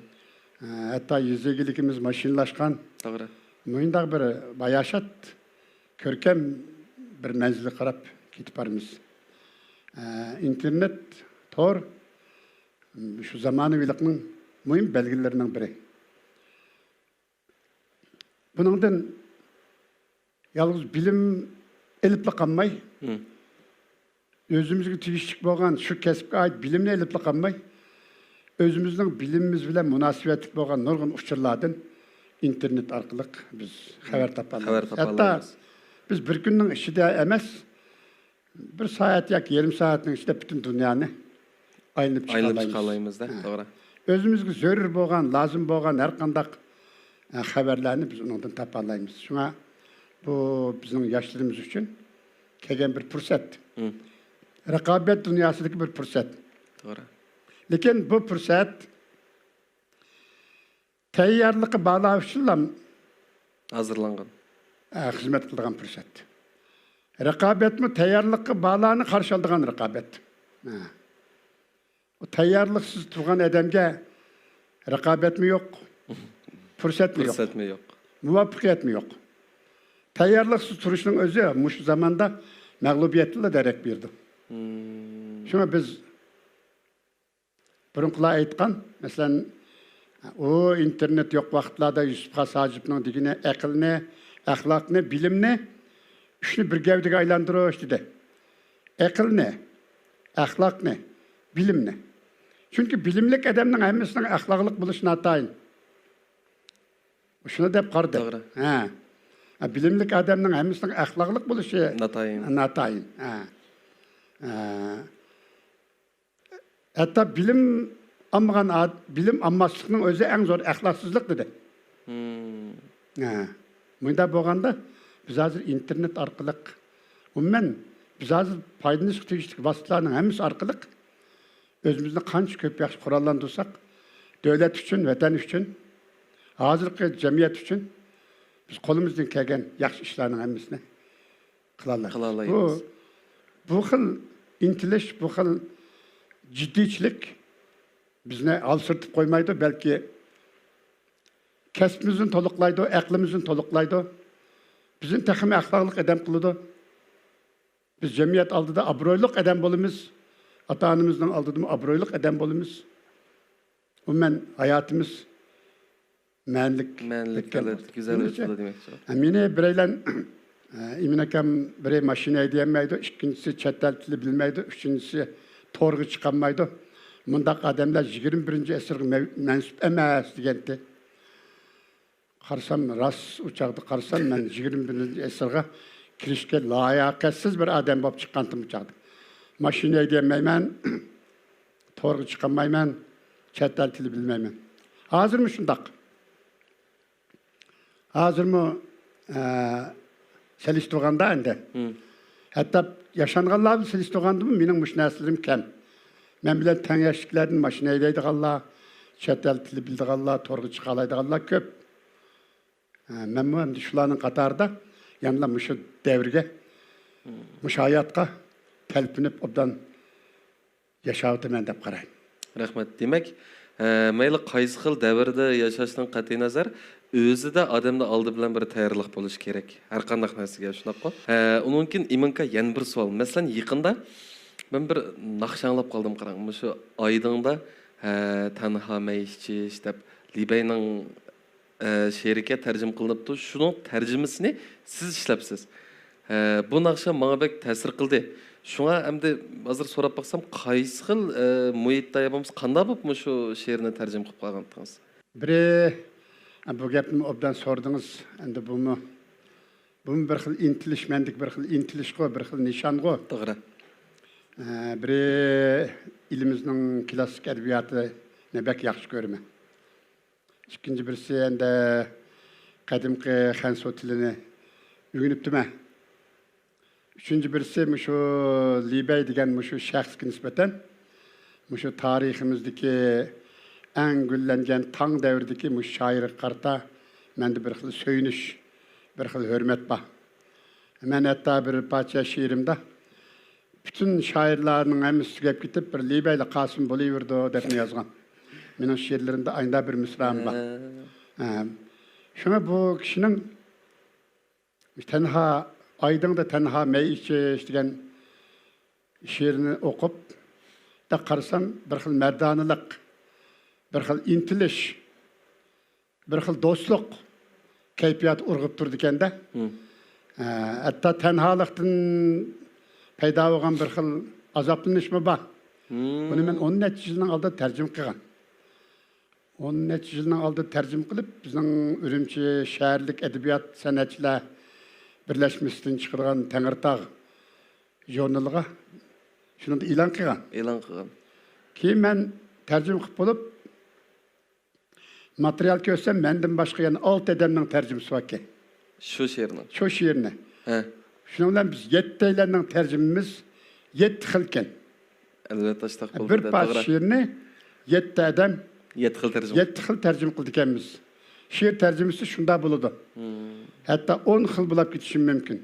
ئە، ھەتتا يېزا ئىگىلىكىمىز ماشىنىلاشقان. توغرا. مۇشۇنداق بىر باياشات، كۆركەم بىر مەنزىلگە قاراپ كېتىپ بارىمىز. ئە، ئىنتېرنېت، تور، شۇ زامانىۋىلىقنىڭ مۇھىم بەلگىلىرىنىڭ بىرى. بۇنىڭدىن يالغۇز بىلىم ئېلىپلا قالماي، مم. ئۆزىمىزگە تېگىشلىك بولغان شۇ كەسىپكە ئائىت بىلىمنى ئېلىپلا قالماي، ئۆزىمىزنىڭ بىلىمىمىز بىلەن مۇناسىۋەتلىك بولغان نۇرغۇن ئۇچۇرلاردىن ئىنتېرنېت ئارقىلىق بىز خەۋەر مم. تاپالايمىز. خەۋەر تاپالايمىز. ھەتتا بىز بىر كۈننىڭ ئىچىدە ئەمەس، بىر سائەت ياكى يېرىم سائەتنىڭ ئىچىدە پۈتۈن دۇنيانى ئايلىنىپ ئايلىنىپ چىقالايمىز. چىقالايمىز-دە، ھە. توغرا. ئۆزىمىزگە زۆرۈر بولغان، لازىم بولغان ھەر قانداق، ئە، خەۋەرلەرنى بىز ئۇنىڭدىن تاپالايمىز. شۇڭا بۇ بىزنىڭ ياشلىرىمىز ئۈچۈن كەلگەن بىر پۇرسەت. مم. رىقابەت دۇنياسىدىكى بىر پۇرسەت. توغرا. لېكىن بۇ پۇرسەت تەييارلىقى بارلار ئۈچۈنلا ھازىرلانغان. ئە، خىزمەت قىلىدىغان پۇرسەت. رىقابەتمۇ تەييارلىقى بارلارنى قارشى ئالىدىغان رىقابەت. ھە. ئۇ تەييارلىقسىز تۇرغان ئادەمگە رىقابەتمۇ يوق، پۇرسەتمۇ يوق. پۇرسەتمۇ يوق. مۇۋەپپەقىيەتمۇ يوق. تەييارلىقسىز تۇرۇشنىڭ ئۆزى مۇشۇ زاماندا مەغلۇبىيەتتىنلا دېرەك بېرىدۇ. مم. شۇڭا بىز بۇرۇنقىلار ئېيتقان، مەسىلەن، ئۇ ئىنتېرنېت يوق ۋاقىتلاردا يۈسۈپ خاس ھاجىپنىڭ دېگىنى، ئەقىلنى، ئەخلاقنى، بىلىمنى، ئۈچنى بىر گەۋدىگە ئايلاندۇرۇش دېدى. ئەقىلنى، ئەخلاقنى، بىلىمنى. چۈنكى بىلىملىك ئادەمنىڭ ھەممىسىنىڭ ئەخلاقلىق بولۇشى ناتايىن. شۇنى دەپ قارىدى. توغرا. ھە. بىلىملىك ئادەمنىڭ ھەممىسىنىڭ ئەخلاقلىق بولۇشى ناتايىن. ناتايىن. ھە. ھە. ھەتتا بىلىم ئالمىغان ئاد-، بىلىم ئالماسلىقنىڭ ئۆزى ئەڭ زور ئەخلاقسىزلىق دېدى. مم. ھە. مۇنداق بولغاندا، بىز ھازىر ئىنتېرنېت ئارقىلىق، ئومۇمەن، بىز ھازىر پايدىلىنىشقا تېگىشلىك ۋاسىتىلەرنىڭ ھەممىسى ئارقىلىق ئۆزىمىزنى قانچە كۆپ ياخشى قوراللاندۇرساق، دۆلەت ئۈچۈن، ۋەتەن ئۈچۈن، ھازىرقى جەمئىيەت ئۈچۈن بىز قولىمىزدىن كەلگەن ياخشى ئىشلارنىڭ ھەممىسىنى قىلالايمىز. قىلالايمىز. بۇ، بۇ خىل ئىنتىلىش، بۇ خىل جىددىيچىلىك بىزنى ھالسىرىتىپ قويمايدۇ، بەلكى كەسپىمىزنى تولۇقلايدۇ، ئەقلىمىزنى تولۇقلايدۇ، بىزنى تېخىمۇ ئەخلاقلىق ئادەم قىلىدۇ. بىز جەمئىيەت ئالدىدا ئابرۇيلۇق ئادەم بولىمىز، ئاتا-ئانىمىزنىڭ ئالدىدىمۇ ئابرۇيلۇق ئادەم بولىمىز. ئومۇمەن ھاياتىمىز مەنىلىك مەنىلىك ئۆتكەن بولىدۇ. گۈزەل ئۆتىدۇ دېمەكچى. مېنىڭچە، ھە، مېنى بىرەيلەن، ئە، ئىمىن ئاكام بىرى ماشىنا ھەيدىيەلمەيدۇ، ئىككىنچىسى چەت ئەل تىلى بىلمەيدۇ، ئۈچىنچىسى تورغا چىقالمايدۇ. مۇنداق ئادەملەر يىگىرمە بىرىنچى ئەسىرگە مەن-، مەنسۇپ ئەمەس دېگەنتى. قارىسام، راست ئۇ چاغدا قارىسام، مەن يىگىرمە بىرىنچى ئەسىرگە كىرىشكە لاياقەتسىز بىر ئادەم بولۇپ چىققانتىم ئۇ چاغدا. ماشىنا ھەيدىيەلمەيمەن، تورغا چىقالمايمەن، چەت ئەل تىلى بىلمەيمەن. ھازىرمۇ شۇنداق. ھازىرمۇ، ئە، سېلىشتۇرغاندا ئەمدى. مم. ھەتتا ياشانغانلار بىلەن سېلىشتۇرغاندىمۇ مېنىڭ مۇشۇ نەرسىلىرىم كەم. مەن بىلەن تەڭ ياشتىكىلەردىن ماشىنا ھەيدەيدىغانلار، چەت ئەل تىلى بىلىدىغانلار، تورغا چىقالايدىغانلار كۆپ. ھە، مەنمۇ ئەمدى شۇلارنىڭ قاتارىدا يەنىلا مۇشۇ دەۋرگە، مۇشۇ ھاياتقا تەلپۈنۈپ ئوبدان ياشاۋاتىمەن دەپ قاراي. رەھمەت. دېمەك، ئە، مەيلى قايسى خىل دەۋردە ياشاشتىن قەتئىينەزەر، ئۆزىدە ئادەمدە ئالدى بىلەن بىر تەييارلىق بولۇشى كېرەك. ھەر قانداق نەرسىگە، شۇنداققۇ؟ ئە، ئۇنىڭدىن كېيىن ئىمىنكا يەنە بىر سوئال. مەسىلەن، يېقىندا مەن بىر ناخشا ئاڭلاپ قالدىم، قاراڭ. مۇشۇ ئايدىڭدا، ئە، تەنھا مەي ئىچىش دەپ لى بەينىڭ ئە، شېئىرىگە تەرجىمە قىلىنىپتۇ. شۇنىڭ تەرجىمىسىنى سىز ئىشلەپسىز. ئە، بۇ ناخشا ماڭا بەك تەسىر قىلدى. شۇڭا ئەمدى ھازىر سوراپ باقسام، قايسى خىل، ئە، مۇھىتتا يا بولمىسا قانداق بولۇپ مۇشۇ شېئىرنى تەرجىمە قىلىپ قالغانتىڭىز؟ بىرى، بۇ گەپنى ئوبدان سورىدىڭىز. ئەمدى بۇمۇ، بۇمۇ بىر خىل ئىنتىلىش، مەندىكى بىر خىل ئىنتىلىشقۇ، بىر خىل نىشانغۇ. توغرا. ئە، بىرى، ئېلىمىزنىڭ كلاسسىك ئەدەبىياتىنى بەك ياخشى كۆرىمەن. ئىككىنچى بىرسى ئەمدى قەدىمكى خەنسۇ تىلىنى ئۆگىنىپتىمەن. ئۈچىنچى بىرسى مۇشۇ لى بەي دېگەن مۇشۇ شەخسكە نىسبەتەن مۇشۇ تارىخىمىزدىكى ئەڭ گۈللەنگەن تاڭ دەۋرىدىكى مۇشۇ شائىرغا قارىتا مەندە بىر خىل سۆيۈنۈش، بىر خىل ھۆرمەت بار. مەن ھەتتا بىر پارچە شېئىرىمدا پۈتۈن شائىرلارنىڭ ھەممىسى تۈگەپ كېتىپ، بىر لى بەيلا قالسىمۇ بولۇۋېرىدۇ دەپمۇ يازغان. مېنىڭ شېئىرلىرىمدا ئاينىدا بىر مىسرائىم بار. ھە. ھە. شۇڭا بۇ كىشىنىڭ تەنھا، ئايدىڭدا تەنھا مەي ئىچىش دېگەن شېئىرنى ئوقۇپ، دا قارىسام، بىر خىل مەردانىلىق، بىر خىل ئىنتىلىش، بىر خىل دوستلۇق كەيپىياتى ئۇرغۇپ تۇرىدىكەن-دە. مم. ئە، ھەتتا تەنھالىقتىن پەيدا بولغان بىر خىل ئازابلىنىشمۇ بار. مم. بۇنى مەن ئون نەچچە يىلنىڭ ئالدىدا تەرجىمە قىلغان. ئون نەچچە يىلنىڭ ئالدىدا تەرجىمە قىلىپ، بىزنىڭ ئۈرۈمچى شەھەرلىك ئەدەبىيات سەنئەتچىلەر بىرلەشمىسىدىن چىقىدىغان تەڭرىتاغ ژۇرنىلىغا شۇنىڭدا ئېلان قىلغان. ئېلان قىلغان. كېيىن مەن تەرجىمە قىلىپ بولۇپ، ماتېرىيال كۆرسەم، مەندىن باشقا يەنە ئالتە ئادەمنىڭ تەرجىمىسى باركەن. شۇ شېئىرنىڭ؟ شۇ شېئىرنى. ھە. شۇنىڭ بىلەن بىز يەتتەيلەننىڭ تەرجىمىمىز يەتتە خىلكەن. ئەلۋەتتە، ئاشتاق بىر بولدى، پارچە توغرا. شېئىرنى يەتتە ئادەم يەتتە خىل تەرجىمە. يەتتە خىل تەرجىمە قىلىدىكەنمىز. شېئىر تەرجىمىسى شۇنداق بولىدۇ. مم. ھەتتا ئون خىل بولاپ كېتىشى مۇمكىن.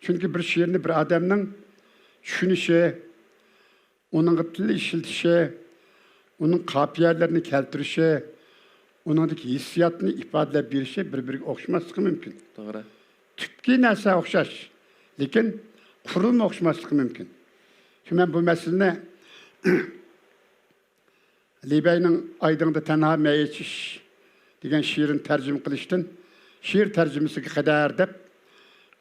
چۈنكى بىر شېئىرنى بىر ئادەمنىڭ چۈشىنىشى، ئۇنىڭغا تىل ئىشلىتىشى، ئۇنىڭ قاپىيەلىرىنى كەلتۈرۈشى، ئۇنىڭدىكى ھېسسىياتنى ئىپادىلەپ بېرىشى بىر-بىرىگە ئوخشىماسلىقى مۇمكىن. توغرا. تۈپكى نەرسە ئوخشاش، لېكىن قۇرۇلما ئوخشىماسلىقى مۇمكىن. شۇ مەن بۇ مەسىلىنى لى بەينىڭ ئايدىڭدا تەنھا مەي ئىچىش دېگەن شېئىرىنى تەرجىمە قىلىشتىن، شېئىر تەرجىمىسىگە قەدەر دەپ،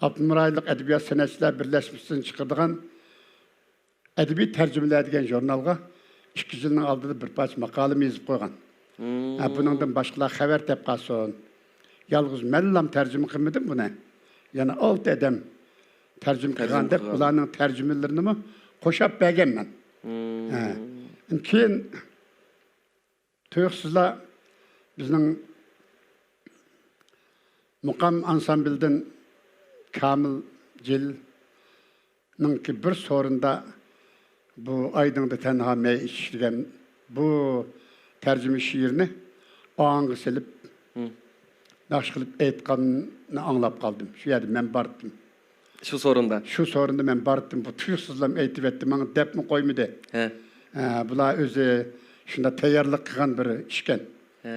ئاپتونوم رايونلۇق ئەدەبىيات سەنئەتچىلەر بىرلەشمىسىدىن چىقىدىغان ئەدەبىي تەرجىمىلەر دېگەن ژۇرنالغا ئىككى يىلنىڭ ئالدىدا بىر پارچە ماقالىمۇ يېزىپ قويغان. مم. ھە، بۇنىڭدىن باشقىلار خەۋەر تېپ قالسۇن. يالغۇز مەنلام تەرجىمە قىلمىدىم بۇنى. يەنە ئالتە ئادەم تەرجىمە تەرجىمە قىلغان دەپ، قىلغان. ئۇلارنىڭ تەرجىمىلىرىنىمۇ قوشاپ بەرگەنمەن. مم. ھە. كېيىن تۇيۇقسىزلا بىزنىڭ مۇقام ئانسامبىلدىن كامىل جېلىلنىڭكى بىر سورۇندا بۇ ئايدىڭدا تەنھا مەي ئىچىش دېگەن بۇ تەرجىمە شېئىرنى ئاڭغا سېلىپ، مم. ناخشا قىلىپ ئېيتقاننى ئاڭلاپ قالدىم. شۇ يەردە مەن بارتتىم. شۇ سورۇندا؟ شۇ سورۇندا مەن بارتتىم. بۇ تۇيۇقسىزلام ئېيتىۋەتتى ماڭا دەپمۇ قويمىدى. ھە. ھە، بۇلار ئۆزى شۇنداق تەييارلىق قىلغان بىر ئىشكەن. ھە.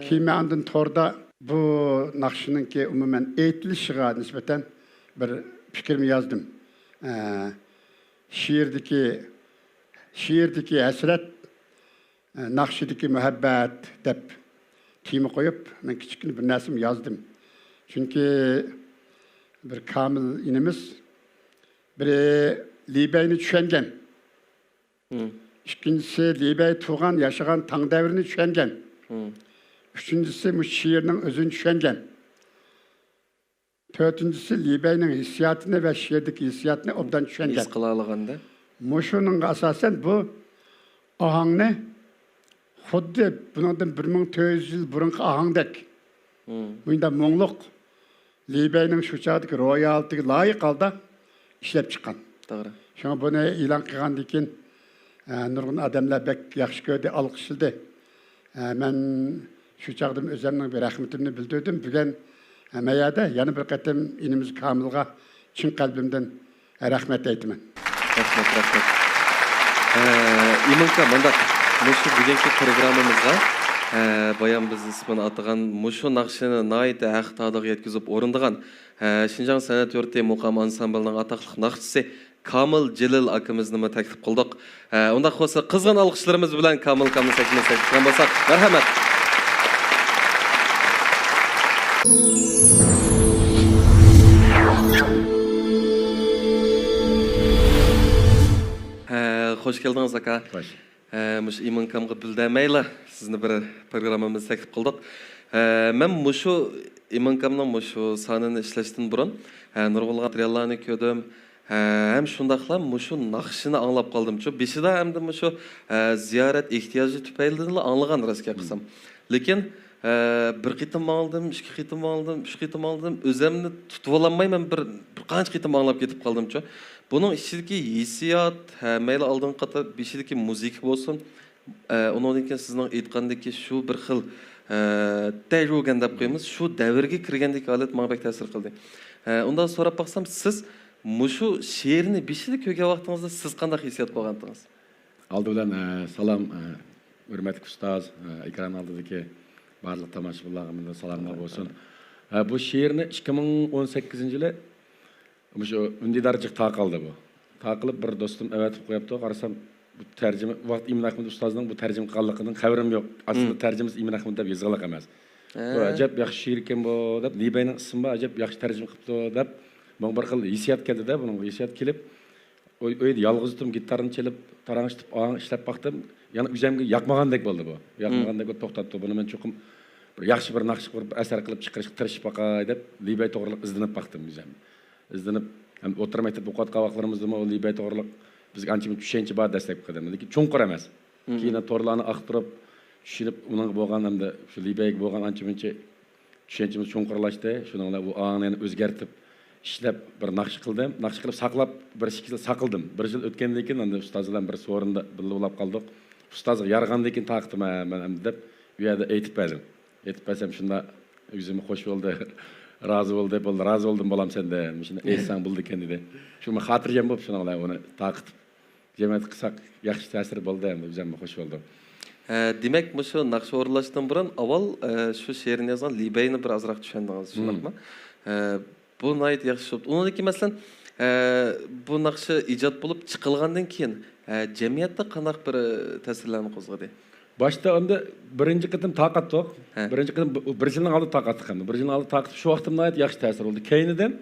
كېيىن مەن ئاندىن توردا بۇ ناخشىنىڭكى ئومۇمەن ئېيتىلىشىغا نىسبەتەن بىر پىكرىمنى يازدىم. ھە، شېئىردىكى، شېئىردىكى ھەسرەت، ناخشىدىكى مۇھەببەت دەپ تېما قويۇپ، مەن كىچىككىنە بىر نەرسىمۇ يازدىم. چۈنكى بىر كامىل ئىنىمىز، بىرى لى بەينى چۈشەنگەن. مم. ئىككىنچىسى، لى بەي تۇغان، ياشىغان تاڭ دەۋرىنى چۈشەنگەن. مم. ئۈچىنچىسى، مۇشۇ شېئىرنىڭ ئۆزىنى چۈشەنگەن. تۆتىنچىسى، لى بەينىڭ ھېسسىياتىنى ۋە شېئىردىكى ھېسسىياتنى ئوبدان چۈشەنگەن. ھېس قىلالىغاندا. مۇشۇنىڭغا ئاساسەن بۇ ئاھاڭنى خۇددى بۇنىڭدىن بىر مىڭ تۆت يۈز يىل بۇرۇنقى ئاھاڭدەك، مم. مۇنداق مۇڭلۇق، لى بەينىڭ شۇ چاغدىكى روھىي ھالىتىگە لايىق ھالدا ئىشلەپ چىققان. توغرا. شۇڭا بۇنى ئېلان قىلغاندىن كېيىن، ئە، نۇرغۇن ئادەملەر بەك ياخشى كۆردى، ئالقىشلىدى. ئە، مەن شۇ چاغدىمۇ ئۆزۈمنىڭ بىر رەھمىتىمنى بىلدۈردۈم. بۈگۈن، ئە، مەن يەردە يەنە بىر قېتىم ئىنىمىز كامىلغا چىن قەلبىمدىن رەھمەت ئېيتىمەن. رەھمەت، رەھمەت. ئە، ئىمىنكا، مانداق، مۇشۇ بۈگۈنكى پروگراممىمىزغا، ئە، بايام بىز ئىسمىنى ئاتىغان مۇشۇ ناخشىنى ناھايىتى ھەق تالىغا يەتكۈزۈپ ئورۇندىغان، ئە، شىنجاڭ سەنئەت يۇرتى مۇقام ئانسامبىلىنىڭ ئاتاقلىق ناخشىچىسى كامىل جېلىل ئاكىمىزنىمۇ تەكلىپ قىلدۇق. ئە، ئۇنداق بولسا، قىزغىن ئالقىشلىرىمىز بىلەن كامىل ئاكىمىزنى تەكلىپ قىلغان بولساق، مەرھەمەت. ھە، خوش كەلدىڭىز، ئاكا. خوش. ھە، مۇشۇ ئىمىنكامغا بىلدۈرمەيلا سىزنى بىر پروگراممىمىزغا تەكلىپ قىلدۇق. ھە، مەن مۇشۇ ئىمىنكامنىڭ مۇشۇ سانىنى ئىشلەشتىن بۇرۇن، ھە، نۇرغۇنلىغان ماتېرىياللارنى كۆردۈم. ھە، ھەم شۇنداقلا مۇشۇ ناخشىنى ئاڭلاپ قالدىمچۇ. بېشىدا ئەمدى مۇشۇ، ھە، زىيارەت ئېھتىياجى تۈپەيلىدىنلا ئاڭلىغان راست گەپ قىلسام. لېكىن، ھە، بىر قېتىم ئاڭلىدىم، ئىككى قېتىم ئاڭلىدىم، ئۈچ قېتىم ئاڭلىدىم. ئۆزۈمنى تۇتۇۋالالمايمەن، بىر، بىر قانچە قېتىم ئاڭلاپ كېتىپ قالدىمچۇ. بۇنىڭ ئىچىدىكى ھېسسىيات، ھە، مەيلى ئالدىنقى قاتار بېشىدىكى مۇزىكا بولسۇن، ئە، ئۇنىڭدىن كېيىن سىزنىڭ ئېيتقاندىكى شۇ بىر خىل، ئە، تەيجۇگەن دەپ قويىمىز، شۇ دەۋرگە كىرگەندىكى ھالەت ماڭا بەك تەسىر قىلدى. ئە، ئۇنداق سوراپ باقسام، سىز مۇشۇ شېئىرنى بېشىدا كۆرگەن ۋاقتىڭىزدا سىز قانداق ھېسسىيات بولغانتىڭىز؟ ئالدى بىلەن، ئە، سالام، ئە، ھۆرمەتلىك ئۇستاز، ئە، ئېكران ئالدىدىكى بارلىق تاماشىبىنلارغا مەندىن سالاملار بولسۇن. ئە، بۇ شېئىرنى ئىككى مىڭ ئون سەككىزىنچى يىلى مۇشۇ ئۈندىدار جىق تارقالدى بۇ. تارقىلىپ بىر دوستۇم ئەۋەتىپ قويۇپتۇ. قارىسام، بۇ تەرجىمە، ۋاقىت ئىمىن ئەخمەت ئۇستازنىڭ بۇ تەرجىمە قىلغانلىقىدىن خەۋىرىم يوق. ئاستىدا تەرجىمىسى ئىمىن ئەخمەت دەپ يېزىلغانلىق ئەمەس. ھە. بۇ ئەجەب ياخشى شېئىر ئىكەن بۇ دەپ، لى بەينىڭ ئىسمى بار، ئەجەب ياخشى تەرجىمە قىپتۇ دەپ، ماڭا بىر خىل ھېسسىيات كەلدى-دە، بۇنىڭغا ھېسسىيات كېلىپ، ئۆي-، ئۆيدە يالغۇز تۇرۇپ گىتارنى چېلىپ، تاراڭشىتىپ، ئاڭ ئىشلەپ باقتىم. يەنە ئۆزۈمگە ياقمىغاندەك بولدى بۇ. ياقمىغاندەك بولۇپ توختاپتۇ. بۇنى مەن چوقۇم بىر ياخشى بىر ناخشا قۇرۇپ، ئەسەر قىلىپ چىقىرىشقا تىرىشىپ باقاي دەپ، لى بەي توغرىلىق ئىزدىنىپ باقتىم ئۆزۈم. ئىزدىنىپ، ھەم ئوتتۇرا مەكتەپتە ئوقۇۋاتقان ۋاقىتلىرىمىزدىمۇ لى بەي توغرىلىق بىزگە ئانچە مۇنچە چۈشەنچە بار دەسلەپكى قەدەمدە. لېكىن چوڭقۇر ئەمەس. كېيىن تورلارنى ئاختۇرۇپ، چۈشىنىپ، ئۇنىڭغا بولغان ھەمدە شۇ لى بەيگە بولغان ئانچە مۇنچە چۈشەنچىمىز چوڭقۇرلاشتى. شۇنىڭ بىلەن ئۇ ئاڭنى يەنە ئۆزگەرتىپ، ئىشلەپ، بىر ناخشا قىلدىم. ناخشا قىلىپ ساقلاپ، بىر ئىككى يىل ساقلىدىم. بىر يىل ئۆتكەندىن كېيىن، ئەمدى ئۇستاز بىلەن بىر سورۇندا بىللە بولاپ قالدۇق. ئۇستازغا يارىغاندىن كېيىن تارقىتىمەن مەن ئەمدى دەپ، ئۇ يەردە ئېيتىپ بەردىم. ئېيتىپ بەرسەم، شۇنداق يۈزىمۇ خوش بولدى. رازى بولدى، بولدى، رازى بولدۇم، بالام، سەندىن. مۇشۇنى ئېيتساڭ بولىدىكەن، دېدى. شۇ مەن خاتىرجەم بولۇپ، شۇنىڭ بىلەن ئۇنى تارقىتىپ، جەمئىيەتكە قىلساق ياخشى تەسىر بولدى، ئەمدى ئۆزۈممۇ خوش بولدۇم. ھە، دېمەك، مۇشۇ ناخشا ئورۇنلاشتىن بۇرۇن ئاۋۋال، ئە، شۇ شېئىرنى يازغان لى بەينى بىر ئازراق چۈشەندىڭىز، شۇنداقمۇ؟ ھە، بۇ ناھايىتى ياخشى بوپتۇ. ئۇنىڭدىن كېيىن، مەسىلەن، ئە، بۇ ناخشا ئىجاد بولۇپ چىقىلغاندىن كېيىن، ئە، جەمئىيەتتە قانداق بىر، ئە، تەسىرلەرنى قوزغىدى؟ باشتا ئەمدى بىرىنچى قېتىم تارقاتتۇق. ھە. بىرىنچى قېتىم بۇ، بىر يىلنىڭ ئالدىدا تارقاتتۇق ئەمدى. بىر يىلنىڭ ئالدىدا تارقىتىپ، شۇ ۋاقىتتا ناھايىتى ياخشى تەسىر بولدى. كەينىدىن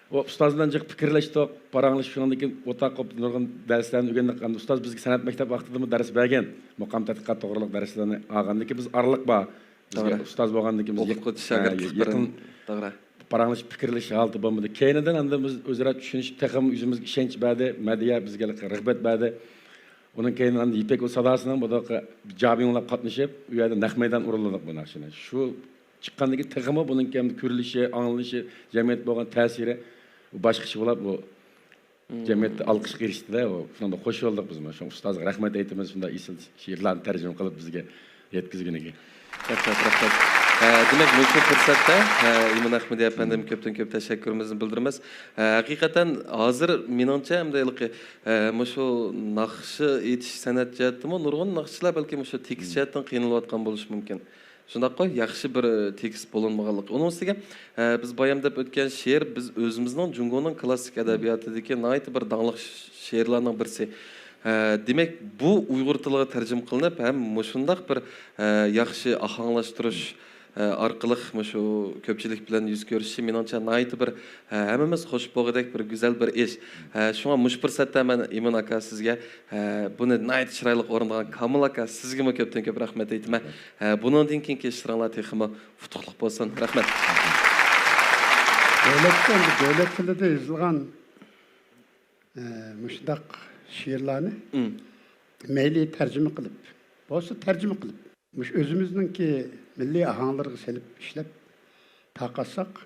ئۇ ئۇستاز بىلەن جىق پىكىرلەشتۇق، پاراڭلىشىپ، شۇنىڭدىن كېيىن ئورتاق بولۇپ نۇرغۇن دەرسلەرنى ئۆگەندۇق. ئەمدى ئۇستاز بىزگە سەنئەت مەكتەپ ۋاقتىدىمۇ دەرس بەرگەن، مۇقام تەتقىقات توغرىلىق دەرسلەرنى ئالغاندىن كېيىن بىز ئارىلىق بار. بىزگە ئۇستاز بولغاندىن كېيىن بىزگە، ئوقۇتقۇچى، ھە، شاگىرتلىق بىر، يېقىن توغرا. پاراڭلىشىپ پىكىرلىشىش ھالىتى بولمىدى. كەينىدىن ئاندىن بىز ئۆزئارا چۈشىنىشىپ، تېخىمۇ يۈزىمىزگە ئىشەنچ بەردى، مەدھىيە بىزگە رىغبەت بەردى. ئۇنىڭ كەينىدىن ئاندىن يىپەك يولى ساداسىنىڭ بۇ جابىڭلاپ قاتنىشىپ، ئۇ يەردە نەق مەيدان ئورۇنلىدۇق بۇ ناخشىنى. شۇ چىققاندىن كېيىن تېخىمۇ بۇنىڭ كەم كۆرۈلۈشى، ئاڭلىنىشى، جەمئىيەتتە بولغان تەسىرى باشقىچە بولۇپ، بۇ جەمئىيەتتە ئالقىشقا ئېرىشتى-دە، ئۇ. شۇنىڭدا خوش بولدۇق بىزمۇ. شۇ ئۇستازغا رەھمەت ئېيتىمىز، شۇنداق ئېسىل شېئىرلارنى تەرجىمە قىلىپ بىزگە يەتكۈزگىنىگە. رەھمەت، رەھمەت. ئە، دېمەك، مۇشۇ پۇرسەتتە، ئە، ئىمىن ئەخمىدى ئەپەندىمگە كۆپتىن كۆپ تەشەككۈرىمىزنى بىلدۈرىمىز. ئە، ھەقىقەتەن، ھازىر مېنىڭچە، ئەمدى ھېلىقى، ئە، مۇشۇ ناخشا ئېيتىش سەنئەت جەھەتتىمۇ نۇرغۇن ناخشىچىلار بەلكى مۇشۇ تېكىست جەھەتتىن قىينىلىۋاتقان بولۇشى مۇمكىن. شۇنداققۇ، ياخشى بىر تېكىست بولۇنمىغانلىقى. ئۇنىڭ ئۈستىگە، ئە، بىز بايام دەپ ئۆتكەن شېئىر، بىز ئۆزىمىزنىڭ جۇڭگونىڭ كلاسسىك ئەدەبىياتىدىكى ناھايىتى بىر داڭلىق ش-، شېئىرلارنىڭ بىرسى. ئە، دېمەك، بۇ ئۇيغۇر تىلىغا تەرجىمە قىلىنىپ، ھەم مۇشۇنداق بىر، ئە، ياخشى ئاھاڭلاشتۇرۇش، ئە، ئارقىلىق مۇشۇ كۆپچىلىك بىلەن يۈز كۆرۈشۈشى، مېنىڭچە، ناھايىتى بىر، ئە، ھەممىمىز خوش بولغۇدەك بىر گۈزەل بىر ئىش. ئە، شۇڭا مۇشۇ پۇرسەتتە مەن ئىمىن ئاكا سىزگە، ئە، بۇنى ناھايىتى چىرايلىق ئورۇندىغان كامىل ئاكا، سىزگىمۇ كۆپتىن كۆپ رەھمەت ئېيتىمەن. ئە، بۇنىڭدىن كېيىنكى ئىشلىرىڭلار تېخىمۇ ئۇتۇقلۇق بولسۇن. رەھمەت. دۆلەتتە، ئەمدى دۆلەت تىلىدا يېزىلغان، ئە، مۇشۇنداق شېئىرلارنى مەيلى تەرجىمە قىلىپ، بولسا تەرجىمە قىلىپ، مۇشۇ ئۆزىمىزنىڭكى مىللىي ئاھاڭلىرىغا سېلىپ ئىشلەپ تارقاتساق،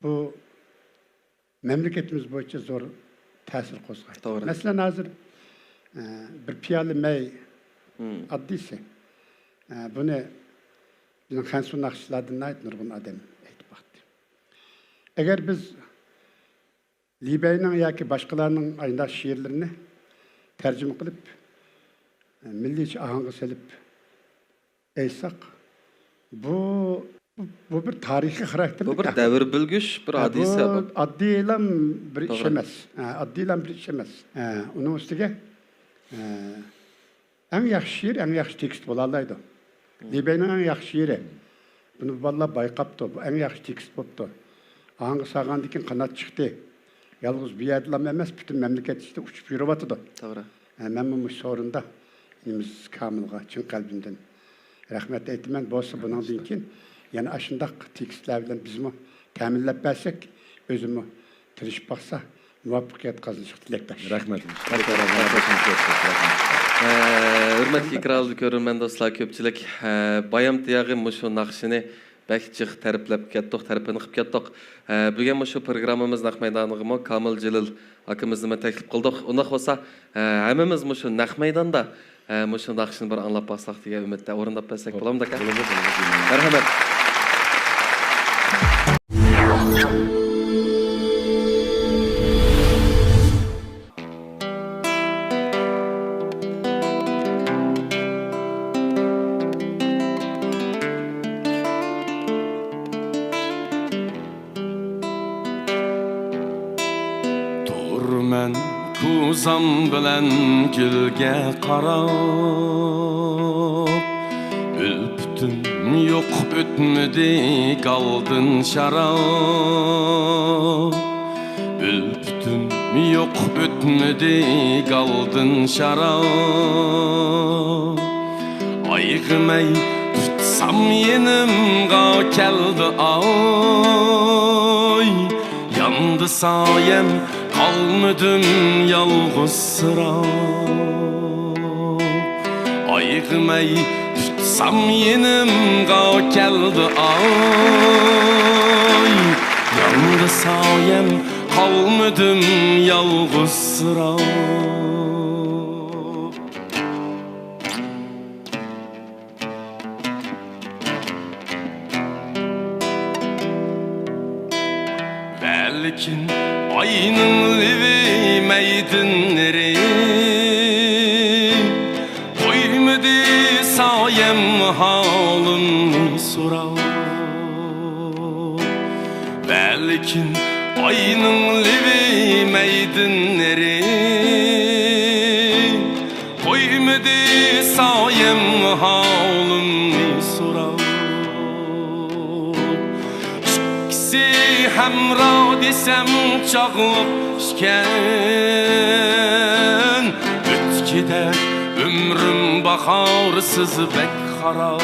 بۇ مەملىكىتىمىز بويىچە زور تەسىر قوزغايدۇ. توغرا. مەسىلەن، ھازىر، ئە، بىر پىيالە مەي، مم، ئاددىيسى. ئە، بۇنى بىزنىڭ خەنزۇ ناخشىچىلاردىن ناھايىتى نۇرغۇن ئادەم ئېيتىپ باقتى. ئەگەر بىز لى بەينىڭ ياكى باشقىلارنىڭ ئاينداق شېئىرلىرىنى تەرجىمە قىلىپ، ئە، مىللىيچە ئاھاڭغا سېلىپ ئېيتساق، بۇ، بۇ، بۇ بىر تارىخىي خاراكتېرلىك بۇ بىر ئەھۋال. دەۋر بىلگۈچ بىر ھە، ھادىسە بۇ بۇ. ئاددىيلا بىر ئىش توغرا. ئەمەس. ھە، ئاددىيلا بىر ئىش ئەمەس. ھە، ئۇنىڭ ئۈستىگە، ھە، ئەڭ ياخشى شېئىر، ئەڭ ياخشى تېكىست بولالايدۇ. مم. لى بەينىڭ ئەڭ ياخشى شېئىرى. بۇنى بالىلار بايقاپتۇ. بۇ ئەڭ ياخشى تېكىست بوپتۇ. ئاڭغا سالغاندىن كېيىن قانات چىقتى. يالغۇز بۇ يەردىلا ئەمەس، پۈتۈن مەملىكەت ئىچىدە ئۇچۇپ يۈرۈۋاتىدۇ. توغرا. ھە، مەنمۇ مۇشۇ سورۇندا ئىنىمىز كامىلغا چىن قەلبىمدىن رەھمەت ئېيتىمەن. بولسا بۇنىڭدىن كېيىن يەنە ئاشۇنداق تېكىستلەر بىلەن بىزمۇ تەمىنلەپ بەرسەك، ئۆزىمۇ تىرىشىپ باقسا، مۇۋەپپەقىيەت قازىنىشقا تىلەكداش. رەھمەت. ئە، ھۆرمەتلىك ئىكراملىق كۆرۈرمەن دوستلار، كۆپچىلىك، ئە، بايام تىياغى مۇشۇ ناخشىنى بەك جىق تەرىپلەپ كەتتۇق، تەرىپىنى قىلىپ كەتتۇق. ئە، بۈگۈن مۇشۇ پروگراممىمىز نەق مەيدانىغىمۇ كامىل جېلىل ئاكىمىزنىمۇ تەكلىپ قىلدۇق. ئۇنداق بولسا، ئە، ھەممىمىز مۇشۇ نەق مەيداندا، ئە، مۇشۇ ناخشىنى بىر ئاڭلاپ باقساق دېگەن ئۈمىدتە ئورۇنداپ بەرسەك بولامدۇ ئاكا؟ بولىدۇ، بولىدۇ. مەرھەمەت. تۇرىمەن كوزام بىلەن گۈلگە قاراپ، ئۈلپىتىم يوق ئۆتمىدى گالدىن شاراب. ئۈلپىتىم يوق ئۆتمىدى گالدىن شاراب. ئايىغىمەي تۇتسام يېنىمغا كەلدى ئاي. ياندى سايەم، قالمىدىم يالغۇزسىراپ. ئايىغىمەي تۇتسام يېنىمغا كەلدى ئاي. ياندى سايەم، قالمىدىم يالغۇزسىراپ. بەلكىم ئاينىڭ لېۋى مەيدىنلىرى قويمىدى سايەم ھالىمنى سوراپ. بەلكىم ئاينىڭ لېۋى مەيدىنلىرى قويمىدى سايەم ھالىمنى سوراپ. ئىككىسى ھەمراھ دېسەم چاغلىق ئىكەن. ئۆتكۈدەك ئۆمرۈم باھارسىز بەك خاراب.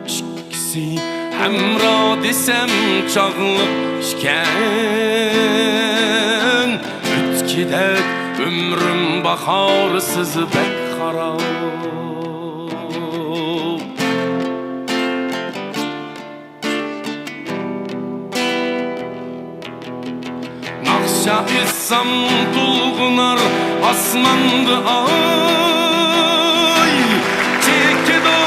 ئىككىسى ھەمراھ دېسەم چاغلىق ئىكەن. ئۆتكۈدەك ئۆمرۈم باھارسىز بەك خاراب. ناخشا ئېيتسام تولغىنار ئاسماندا ئاي، چېكىدۇ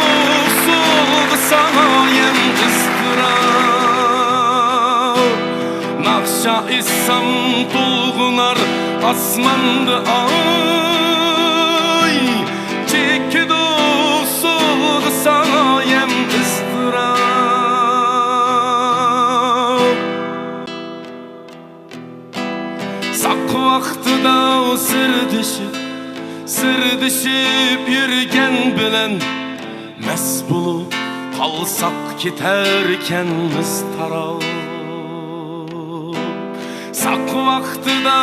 سولغا سايەم ئىزتىراپ. ناخشا ئېيتسام تولغىنار ئاسماندا ئاي، چېكىدۇ سولغا سايەم ئىزتىراپ. ساق ۋاقتىدا سىردىشىپ، سىردىشىپ يۈرگەن بىلەن مەست بولۇپ قالساق كېتەركەنمىز تاراپ. ساق ۋاقتىدا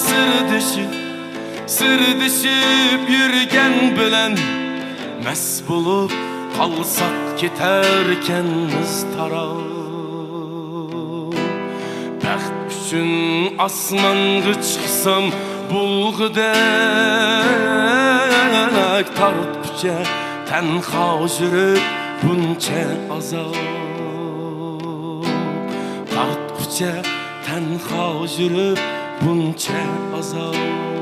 سىردىشىپ، سىردىشىپ يۈرگەن بىلەن مەست بولۇپ قالساق كېتەركەنمىز تاراپ. بەخت ئۈچۈن ئاسمانغا چىقسام بۇلغىدەك تارتقۇچە، تەنھا يۈرۈپ بۇنچە ئازاب. تارتقۇچە تەنھا يۈرۈپ بۇنچە ئازاب.